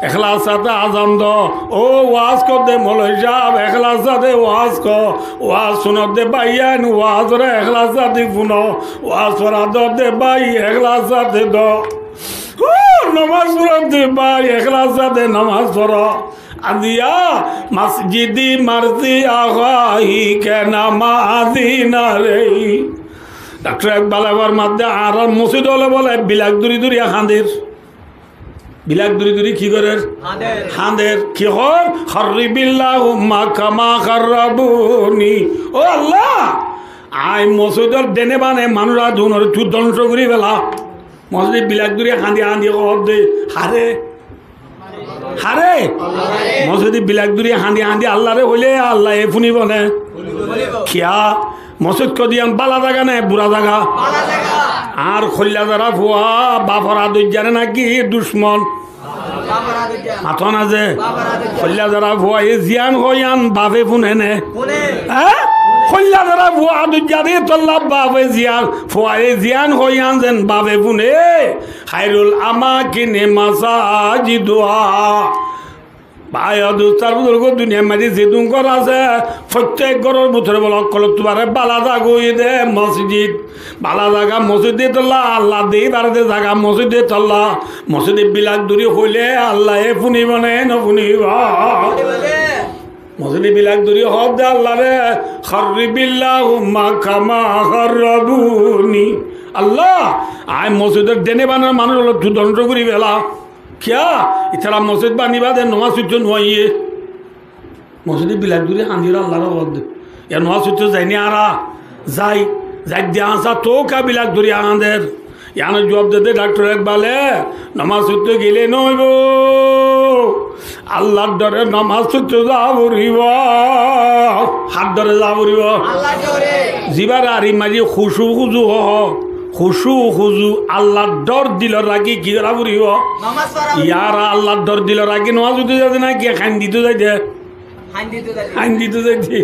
ekhlas sáte azan do. Ó waaz kódde moloi sáb, ekhlas sáte waaz ko. Waaz fúnodde báiyain, waazoré ekhlas sáte fúno. Waaz fora dódde bái, ekhlas sáte dó. Ó nomás foradde bái, ekhlas sáte nomás foro. Aijja masjidi marzi ahahi ke namazi nare. Daktor Ekbale formadde, añárar mosjid ókkole bóle bilak dóri dóri hañder. Bilak dóri dóri ki gorer? Hañder. Hañder. Ki hoór? Harribillahumma kama harrabuni. Ó Allah, añí mosjidor dene bane manúic adunore tui dóngco gorí fela. Mosjide bilak dóri hañdi hañdi hoódde, hare? Hare? Mosjide bilak dóri hañdi hañdi Allaré hoilé Allaye fúnibo né? Kiyá? Mosjid hoódde yián bála zaga né bura zaga? Añár hoilla zara fua bafor adoijjare náki ducmon? Mató na ze? Hoilla zara fuaye ziyán hoó yián bafe fúne né? Hé? Hoilla zara fua adoijjare tolla bafe ziyán, fuaye ziyán hoó yián zen bafe fúne. Hairul amakini masajiduha. Bái o dustó ar buzurgó, duniyair maze zedún gór asé, fottek góror bútore bóle ókkolottu baré bála zaga óiye dé mosjid. Bála zaga mosjid de tolla, Allah de ibare de zaga mosjid de tolla. Mosjide bilak dóri hoilé Allaye fúnibo né no fúnibo? Mosjide bilak dóri hoódde Allaré, harribillahumma kama harrabuni. Allah, añí mosjidor dene bane manúic ókkolottú dóngco gorí fela. Kiyá? Itará mosjid bani bade nomás foitto no aiyé. Mosjide bilak dóri hañder Allaré hoódde. Yián nomás foitto zai né añára? Zai. Zaidde añára tóka bilak dóri hañder. Yiánor juab dedde daktor Ekbale, nomás foitto gile no óibo. Allar dore nomás foitto za foribo. Har dore za foribo? Allar dore. Zibare Arabi maze hucu huzu hoó. Hucu huzu, Allar dor dilot rakí ki gora foribo? Nomás fora foribo. Yara Allar dor dilot rakí nomás foitto zaide náki hañdito zaide? Hañdito zaide.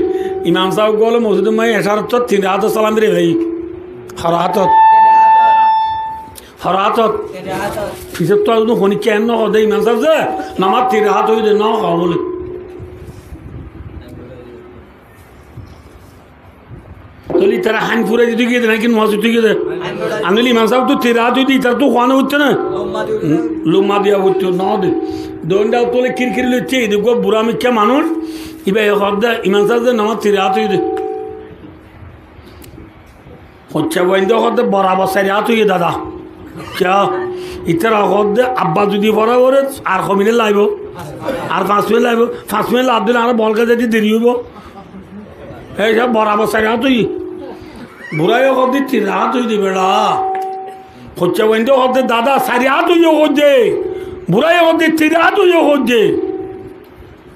Imam sáb ókkole mosjidor maze ecár ottót tin rakátot salam dile bái. Hor rakátot? Hor rakátot? Fisóttu ar zodi honikka en no hoó de imam sáb ze, nomás tin rakát óiye de no hoó bóle. Tóile itará hañ furai dito giyé de náki nomás foitto giyé de? Ar noóile imam sáb tú tin rakát óiye de, itará tú hoó no foitto né? Lomma diya foitto no de. Doinda tóile kirkiri loitte, ede uggwá bura mikká manúic, ibaye hoódde imam sáb ze nomás tin rakát óiye de. Hoicca fuainde hoódde borabor sair rakát óiye dada. Kiyá? Itará hoódde abba zodi fora fore ar ho minit laibo? Ar fañs minit laibo? Fañs minit laibo de añára bol gaza di deri óibo. Ei sab borabor sair rakát óiye. Buraye hoódde tin rakát óiye de beça. Hoicca fuainde hoódde dada sair rakát óiye hoódde. Buraye hoódde tin rakát óiye hoódde.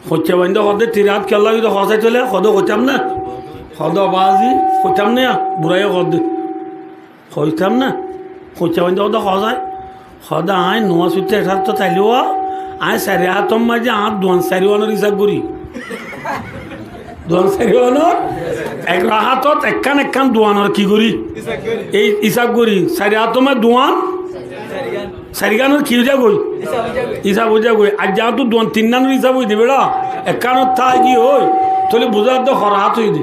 Hoicca fuainde hoódde tin rakát kiyólla óiye de hoó sai tóile, hoódde hoitam né? Hoódde bazi, hoitam né? Buraye hoódde hoitam né? Hoicca fuainde hoódde hoó sai. Hoódde añí nomás foitto ecár ottót ailé, añí sair rakátor maze añár duan sair wanor isab gorí. Duan sair wanor? Ek rakátot ekkán ekkán duanor ki gorí? Ei isab gorí. Sair rakátor maze duan sair ganor ki ói zagói? Isab ói zagói. Aijja añáttu duan tin ganor isab óiye de beça. Ekkánot táki ói. Tóile buzá de hor rakát óiye de.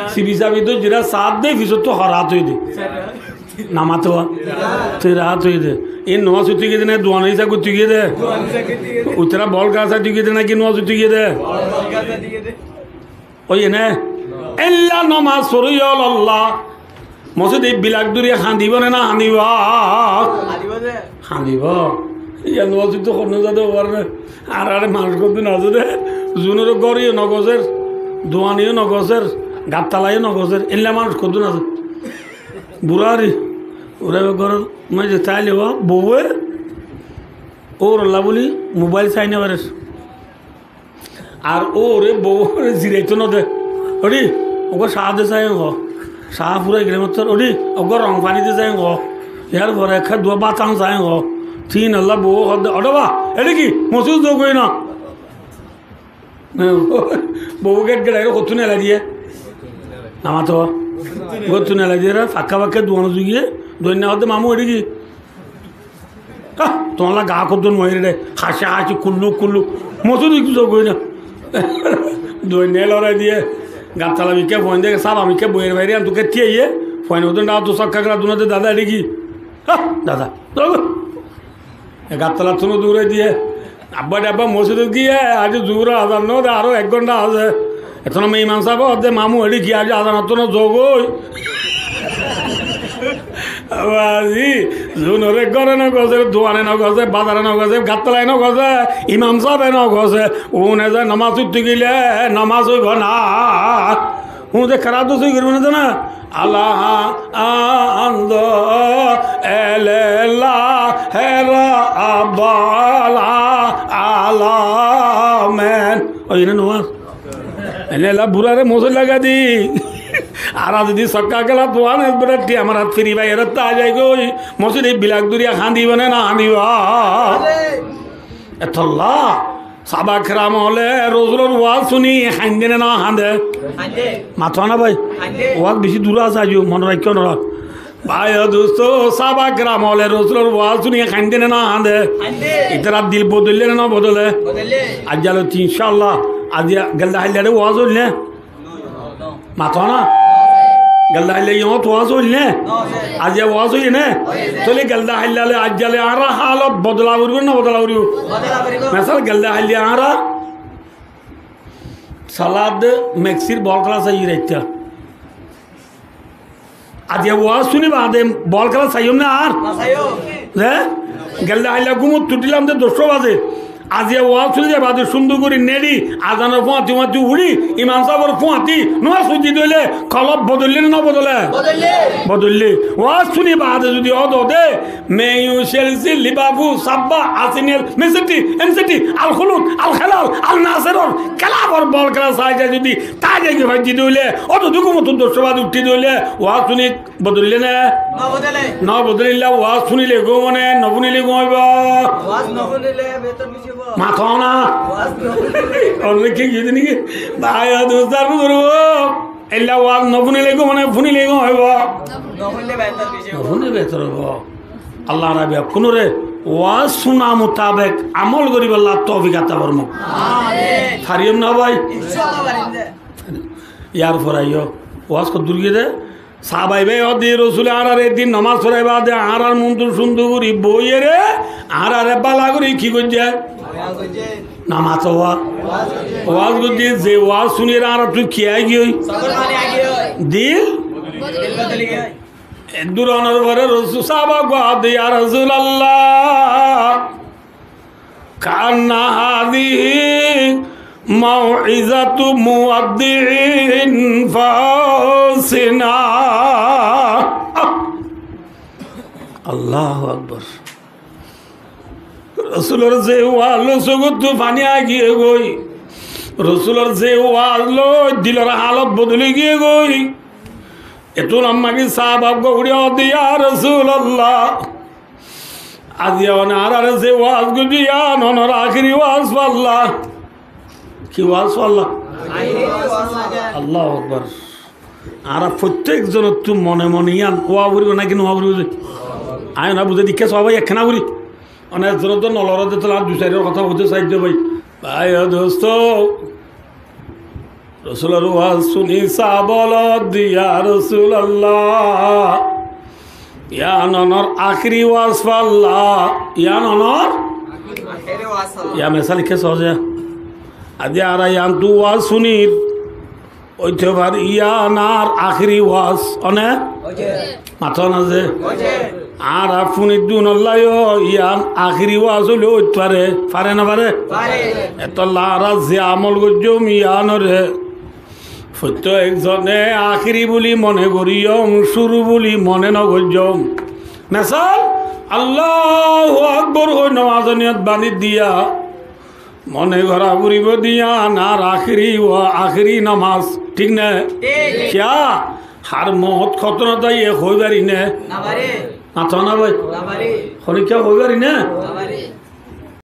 Sibi sabi dóijjera saádde fisóttu hor rakát óiye de. Namato. Tin rakát óiye de. Iín nomás foitto giyé de né, duanor isab goitto giyé de? Uitará bol gaza di giyé de náki nomás foitto giyé de? Óiye né? Éilla nomás foróiya ókkol Allah. Mosjide bilak dóri hañdibo né no hañdibo? Hañdibo. Yián nomás foitto honnúa zade óibar né? Añárar manúic hoddún asé de, zunor gór yó no gosér, duan yó no gosér, gattala yó no gosér, éilla manúic hoddún asé. Burari, ore góror maze táile bouwe óurolla buli mobáil sai no farer. Ar óure bouwore ziraito no de. Odi, uggwá cá de sai en hoó. Cá furai gele mottor, odi, uggwá rong fani de sai en hoó. Yar fore ekká duwá bát an sai en hoó. Tin olla bouwe hoódde, "Odo ba, ede ki? Mosjid zogói na." Bou gét gét aiyóre hottún elai diyé. Namato. Hottún elai diyé, fakka fakka duan zugiyé, duan na hotte mamu eçé ki? Ah, tuáñlla gaa hoddún moire de, haci haci, kullu kullu. Mosót ikku zogói na. Duan na lorai diyé. Gattala mikká fuain de, saba mikká boiyere baire, antu ke tiyaiyé. Fuain hoddún dá tu sokka gela duna de dada eçé ki? Ah, dada. E gattalattún durai diyé. Abba de abba, mosjidot giyé, aijjó zuhuror azan no de, aró ek gonta asé. Ettót imam sábe hoódde, mamu, eçé ki aijjó azanottún zogói? Abazi, zunore góre no gosé, duane no gosé, bazare no gosé, gattalaye no gosé, imam sábe no gosé, une ze nomaz uttí gile nomaz óibo na. Húnde kerát sói goríbo na zana? Alhamdu lillah, Rabbal alamin. Ói, ene nomaz. Ene ela burare mosót lagai di. Ar zodi sokka gela tuán es bera ti amar at firi bai, ere ta zai goi. Mosót e bilak duriya handibo ne no handibo? Etolla sáhaba keram ókkole Rosulor waz fúni haindé né no haindé? Haindé. Mato na bái? Haindé. Waz beci dur asé, aijjó mone raikkó onora. Bái o dosto, sáhaba keram ókkole Rosulor waz fúni haindé né no haindé? Haindé. Itarar dil bodoille né no bodolle? Bodoille. Aijjalóti incállah, aijja gelda hailla re waz óil né? Mato na? Gelda hailla yót waz óil né? Aijja waz óiye né? Tóile gelda hailla loi aijja loi añárar hálot bodola foribo né no bodola foribo? Mesal, gelda hailla añára salad meksir bol kéla saiyí raitta. Aijja waz fúni baade bol kéla saiyum né ar? Ze? Gelda hailla gúmot uçílam de doccwá baze. Aijja waz fúni de baade cúndor gorí neçi, azanor fúañti fúañti uçí, imam sábor fúañti, nomaz foijjí de óile kolb bodoille né no bodolle? Bodoille. Bodoille. Waz fúni baade zodi ódode, Man U, Chelsea, Liverpool, Sabha, Arsenal, Man City, M City, Al Khulud, Al Hilal, Al Nasseror kelafor bol kéla sai zai zodi tai zai goi faijjí de óile, ódode gúmottu doccwá baze uçí de óile, waz fúni bodoille né? No bodoille. No bodoille, waz fúnile gúm óibo né, no fúnile gúm óibo? Waz no fúnile betor beci óibo. Mato na? Waz no fúnile. Onora ki hoiyó de niki? Bái o dosto ar buzurg, eilla waz no fúnile gúm óibo né, fúnile gúm óibo? No fúnile betor beci óibo. No fúnile betor óibo. Allah añára beggúnore waz fúna mutabek amol goríballa toufik ata formok. Amin. Fariyum na bái? Incállah farim de. Yar fore aiyó, waz hoddúr giyé de? Sáhabai bái hoódde, Rosule añárare ek din nomaz forai baade añárar muntu cúndor gorí boiyére añárare bála gorí ki goijjé? Nomaz waz. Waz goijjé, ze waz fúniyére añárattú ki aigiyói? Dil. Eddur onor fore Rosul sáhaba uggwá hoódde, ya Rosulallah, كأن هذه موعظة مودع فأوصنا. Allahu Akbar. Rosulor ze waz loi sókottú faní aigiyé goi, Rosulor ze waz loi dilor hálot bodoli giyé goi, ettún ammá ki sáhaba uggwá uçí hoódde, ya Rosulallah, aijja one añárare ze waz goijjó, yián onor ahéri waz falla. Ki waz falla? Ahéri waz falla. Allahu Akbar. Añára fottek zonottú mone mone yián hoó foribó náki no hoó foribó ze? Añí ona buzái di, kessú bái ekkená gorí. One zonottú no loré de, tóile añí dui sairor hotá hoité sair de bái. Bái o dosto, Rosulor waz fúni sáhaba ókkole hoódde, ya Rosulallah, yián onor ahéri waz falla, yián onor ahéri waz falla. Yián mesal kessú hoó ze? Aijja añára yiántu waz fúnir, óito fare yián añár ahéri waz, one? Óiye. Mato na ze? Óiye. Añára fúnir dúnolla yó yián ahéri waz óile óit fare, fare no fare? Fare. Etolla añára ze amol goijjóm yiánore fottek zone ahéri buli mone goijjóm, cúru buli mone no goijjóm. Mesal, Allahu Akbar hoi nomazor niyot bañdí diya, mone gorá foribó de yián añár ahéri wa-, ahéri nomaz, thík né? Thík. Kiyá? Har muhúrt hotó no táiye hoi fari né? No fari. Mato na bái? No fari. Honikka hoi fari né? No fari.